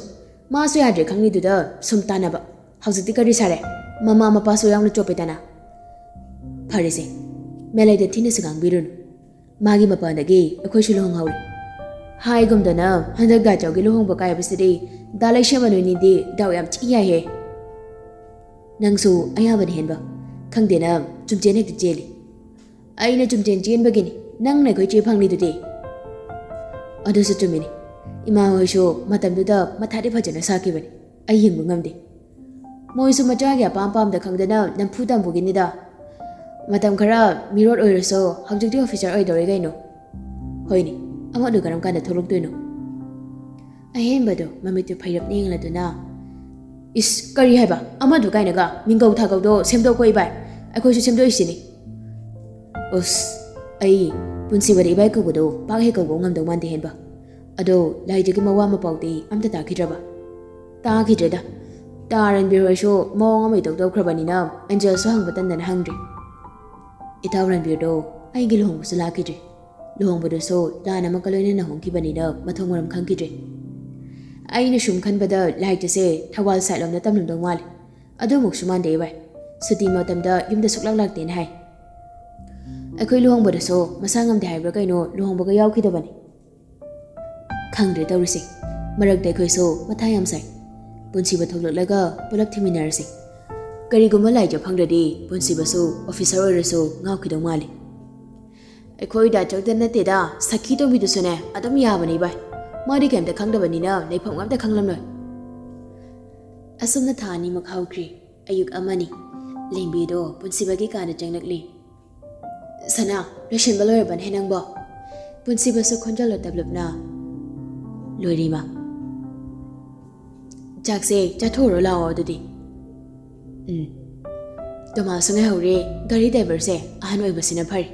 ꯃꯥꯁꯨ ꯌꯥꯗ꯭ꯔꯦ ꯈꯪꯂꯤꯗꯨꯗ ꯁꯨꯝ ꯇꯥꯟꯅꯕ꯫ ꯍꯧꯖꯤꯛꯇꯤ ꯀꯔꯤ ꯁꯥꯔꯦ? ꯃꯃꯥ ꯃꯄꯥꯁꯨ ꯌꯥꯎꯅ ꯆꯣꯞꯄꯦꯗꯅ꯫ ꯐꯔꯦꯁꯦ, ꯃꯦꯂꯩꯗ ꯊꯤꯅꯁꯨ ꯉꯥꯡꯕꯤꯔꯨꯅꯨ꯫ ꯃꯥꯒꯤ ꯃꯄꯥꯟꯗꯒꯤ ꯑꯩꯈꯣꯏꯁꯨ ꯂꯨꯍꯣꯡꯍꯧꯔꯦ꯫ ꯍꯥꯏꯒꯨꯝꯗꯅ ꯍꯟꯗꯛ ꯗꯥꯆꯧꯒꯤ ꯂꯨꯍꯣꯡꯕ ꯀꯥꯏꯕꯁꯤꯗꯤ ꯗꯥ ꯂꯩꯁꯦꯝꯕ ꯅꯣꯏꯅꯤꯗꯤ ꯗꯥꯎ ꯌꯥꯝ ꯊꯤ ꯌꯥꯏꯍꯦ꯫ ꯅꯪꯁꯨ ꯑꯌꯥꯕꯅ ꯍꯦꯟꯕ꯫ ꯈꯪꯗꯦꯅ ꯆꯨꯝꯆꯦꯟ ꯍꯦꯛꯇ ꯆꯦꯜꯂꯤ꯫ ꯑꯩꯅ ꯆꯨꯝꯆꯦꯟ ꯆꯦꯟꯕꯒꯤꯅꯤ ꯅꯪꯅ ꯑꯩꯈꯣꯏ ꯆꯦ ꯐꯪꯂꯤꯗꯨꯗꯤ꯫ ꯑꯗꯨꯁꯨ ꯆꯨꯝꯃꯤꯅꯤ꯫ ꯏꯃꯥ ꯍꯣꯏꯁꯨ ꯃꯇꯝꯗꯨꯗ ꯃꯊꯥꯗꯤ ꯐꯖꯅ ꯁꯥꯈꯤꯕꯅꯤ꯫ ꯑꯩ ꯌꯦꯡꯕ ꯉꯝꯗꯦ꯫ ꯃꯣꯏꯁꯨ ꯃꯆꯥꯒꯤ ꯑꯄꯥꯝ ꯄꯥꯝꯗ ꯈꯪꯗꯅ ꯅꯝꯐꯨ ꯇꯝꯕꯒꯤꯅꯤꯗ꯫ ꯃꯇꯝ ꯈꯔ ꯃꯤꯔꯣꯠ ꯑꯣꯏꯔꯁꯨ ꯍꯧꯖꯤꯛꯇꯤ ꯑꯣꯐꯤꯁꯔ ꯑꯣꯏꯗꯧꯔꯦ ꯀꯩꯅꯣ꯫ ꯍꯣꯏꯅꯦ, ꯑꯃꯗꯨ ꯀꯔꯝ ꯀꯥꯟꯗ ꯊꯣꯛꯂꯛꯇꯣꯏꯅꯣ? ꯑꯍꯦꯟꯕꯗꯨ ꯃꯃꯤꯠꯇꯨ ꯐꯩꯔꯞꯅ ꯌꯦꯡꯂꯗꯨꯅ, "ꯏꯁ, ꯀꯔꯤ ꯍꯥꯏꯕ? ꯑꯃꯗꯨ ꯀꯥꯏꯅꯒ ꯃꯤꯡꯒꯧ ꯊꯥꯒꯧꯗꯣ ꯁꯦꯝꯗꯣꯛꯀꯣ ꯏꯕꯥꯏ꯫ ꯑꯩꯈꯣꯏꯁꯨ ꯁꯦꯝꯗꯣꯛꯏꯁꯤꯅꯤ꯫" ꯑꯁ, ꯑꯩ ꯄꯨꯟꯁꯤꯕꯗ ꯏꯕꯥꯏ ꯀꯧꯕꯗꯣ ꯄꯥꯛ ꯍꯦꯛ ꯀꯧꯕ ꯉꯝꯗꯧ ꯃꯥꯟꯗꯦ ꯍꯦꯟꯕ꯫ ꯑꯗꯣ ꯂꯥꯏꯖꯒꯤ ꯃꯋꯥ ꯃꯄꯥꯎꯗꯤ ꯑꯝꯇ ꯇꯥꯈꯤꯗ꯭ꯔꯕ? ꯇꯥꯈꯤꯗ꯭ꯔꯦꯗ꯫ ꯇꯥ ꯔꯟꯕꯤꯔ ꯍꯣꯏꯁꯨ ꯃꯑꯣꯡ ꯑꯃ ꯏꯇꯧ ꯇꯧꯈ꯭ꯔꯕꯅꯤꯅ ꯑꯦꯟꯖꯦꯜꯁꯨ ꯍꯪꯕ ꯇꯟꯗꯅ ꯍꯪꯗ꯭ꯔꯤ꯫ ꯏꯇꯥꯎ ꯔꯟꯕꯤꯔꯗꯣ ꯑꯩꯒꯤ ꯂꯨꯍꯣꯡꯕꯁꯨ ꯂꯥꯛꯈꯤꯗ꯭ꯔꯦ꯫ ꯂꯨꯍꯣꯡꯕꯗꯨꯁꯨ ꯂꯥꯟ ꯑꯃꯒ ꯂꯣꯏꯅꯅ ꯍꯣꯡꯈꯤꯕꯅꯤꯅ ꯃꯊꯣꯡ ꯃꯔꯝ ꯈꯪꯈꯤꯗ꯭ꯔꯦ꯫ ꯑꯩꯅ ꯁꯨꯝ ꯈꯟꯕꯗ ꯂꯥꯏꯔꯤꯛꯇꯁꯦ ꯊꯧꯕꯥꯜ ꯁꯥꯏꯠꯂꯣꯝꯗ ꯇꯝꯂꯝꯗꯧ ꯃꯥꯜꯂꯦ꯫ ꯑꯗꯨꯃꯨꯛꯁꯨ ꯃꯥꯟꯗꯦ ꯏꯕꯥꯏ꯫ ꯁꯨꯇꯤ ꯃꯇꯝꯗ ꯌꯨꯝꯗ ꯁꯨꯛꯂꯥꯛ ꯂꯥꯛꯇꯦꯅ ꯍꯥꯏ꯫ ꯑꯩꯈꯣꯏ ꯂꯨꯍꯣꯡꯕꯗꯁꯨ ꯃꯁꯥ ꯉꯝꯗꯦ ꯍꯥꯏꯕ꯭ꯔꯥ ꯀꯩꯅꯣ ꯂꯨꯍꯣꯡꯕꯒ ꯌꯥꯎꯈꯤꯗꯕꯅꯤ꯫ ꯈꯪꯗ꯭ꯔꯦ ꯇꯧꯔꯤꯁꯦ꯫ ꯃꯔꯛꯇ ꯑꯩꯈꯣꯏꯁꯨ ꯃꯊꯥ ꯌꯥꯝ ꯁꯥꯏ꯫ ꯄꯨꯟꯁꯤꯕ ꯊꯣꯛꯂꯛꯂꯒ ꯄꯨꯂꯞ ꯊꯤꯃꯤꯟꯅꯔꯁꯤ꯫ ꯀꯔꯤꯒꯨꯝꯕ ꯂꯥꯏꯖ ꯐꯪꯗ꯭ꯔꯗꯤ ꯄꯨꯟꯁꯤꯕꯁꯨ ꯑꯣꯐꯤꯁꯔ ꯑꯣꯏꯔꯁꯨ ꯉꯥꯎꯈꯤꯗꯧ ꯃꯥꯜꯂꯤ꯫ ꯑꯩꯈꯣꯏ ꯗꯥꯏꯔꯦꯛꯇꯔ ꯅꯠꯇꯦꯗ, ꯁꯈꯤ ꯇꯣꯝꯕꯤꯗꯨꯁꯨꯅꯦ ꯑꯗꯨꯝ ꯌꯥꯕꯅꯤ ꯚꯥꯏ꯫ ꯃꯥꯗꯤ ꯀꯩꯝꯇ ꯈꯪꯗꯕꯅꯤꯅ ꯂꯩꯐꯝ ꯑꯝꯇ ꯈꯪꯂꯝꯂꯣꯏ꯫ ꯑꯁꯨꯝꯅ ꯊꯥ ꯑꯅꯤꯃꯨꯛ ꯍꯧꯈ꯭ꯔꯦ꯫ ꯑꯌꯨꯛ ꯑꯃꯅꯤ꯫ ꯂꯦꯝꯕꯤꯗꯣ ꯄꯨꯟꯁꯤꯕꯒꯤ ꯀꯥꯗ ꯆꯪꯂꯛꯂꯤ꯫ "ꯁꯅꯥ, ꯂꯣꯏꯁꯤꯟꯕ ꯂꯣꯏꯔꯕꯅꯦ ꯅꯪꯕꯣ?" ꯄꯨꯟꯁꯤꯕꯁꯨ ꯈꯣꯟꯖꯦꯜꯗꯣ ꯇꯞꯂꯞꯅ, "ꯂꯣꯏꯔꯦ, ꯏꯃꯥ꯫ ꯆꯥꯛꯁꯦ ꯆꯥꯊꯣꯛꯎꯔꯣ ꯂꯥꯛꯑꯣ ꯑꯗꯨꯗꯤ꯫" "ꯎꯝ꯫ ꯇꯣꯃꯥꯁꯁꯨ ꯉꯥꯏꯍꯧꯔꯦ, ꯒꯥꯔꯤ ꯗ꯭ꯔꯥꯏꯚꯔꯁꯦ ꯑꯍꯟ ꯑꯣꯏꯕꯁꯤꯅ ꯐꯔꯦ꯫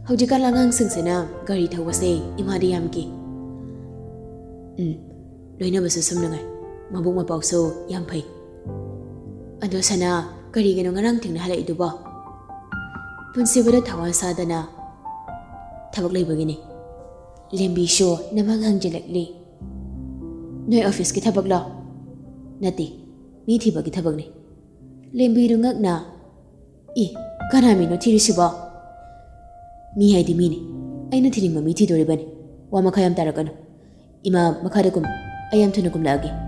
ꯍꯧꯖꯤꯛꯀꯥꯟ ꯑꯉꯥꯡꯁꯤꯡꯁꯤꯅ ꯒꯥꯔꯤ ꯊꯧꯕꯁꯦ ꯏꯃꯥꯗꯤ ꯌꯥꯝ ꯀꯤ꯫" "ꯎꯝ, ꯂꯣꯏꯅꯕꯁꯨ ꯁꯨꯝ ꯅꯨꯡꯉꯥꯏ, ꯃꯕꯨꯛ ꯃꯄꯥꯎꯁꯨ ꯌꯥꯝ ꯐꯩ꯫ ꯑꯗꯣ ꯁꯅꯥ, ꯀꯔꯤꯒꯤꯅꯣ ꯉꯔꯥꯡ ꯊꯦꯡꯅ ꯍꯜꯂꯛꯏꯗꯨꯕꯣ?" ꯄꯨꯟꯁꯤꯕꯗ ꯊꯋꯥ ꯁꯥꯗꯅ, "ꯊꯕꯛ ꯂꯩꯕꯒꯤꯅꯤ꯫" ꯂꯦꯝꯕꯤꯁꯨ ꯅꯃꯥꯡ ꯍꯪꯖꯤꯜꯂꯛꯂꯤ꯫ "ꯅꯣꯏ ꯑꯣꯐꯤꯁꯀꯤ ꯊꯕꯛꯂꯣ?" "ꯅꯠꯇꯦ, ꯃꯤ ꯊꯤꯕꯒꯤ ꯊꯕꯛꯅꯤ꯫" ꯂꯦꯝꯕꯤꯗꯨ ꯉꯛꯅ, "ꯏ, ꯀꯅꯥ ꯃꯤꯅꯣ ꯊꯤꯔꯤꯁꯤꯕꯣ?" "ꯃꯤ ꯍꯥꯏꯗꯤ ꯃꯤꯅꯤ꯫ ꯑꯩꯅ ꯊꯤꯅꯤꯡꯕ ꯃꯤ ꯊꯤꯗꯣꯔꯤꯕꯅꯤ꯫ ꯋꯥ ꯃꯈꯥ ꯌꯥꯝ ꯇꯥꯔꯛꯀꯅꯨ꯫ ꯏꯃꯥ, ꯃꯈꯥꯗ ꯀꯨꯝ꯫ ꯑꯩ ꯌꯥꯝ ꯊꯨꯅ ꯀꯨꯝꯂꯛꯑꯒꯦ꯫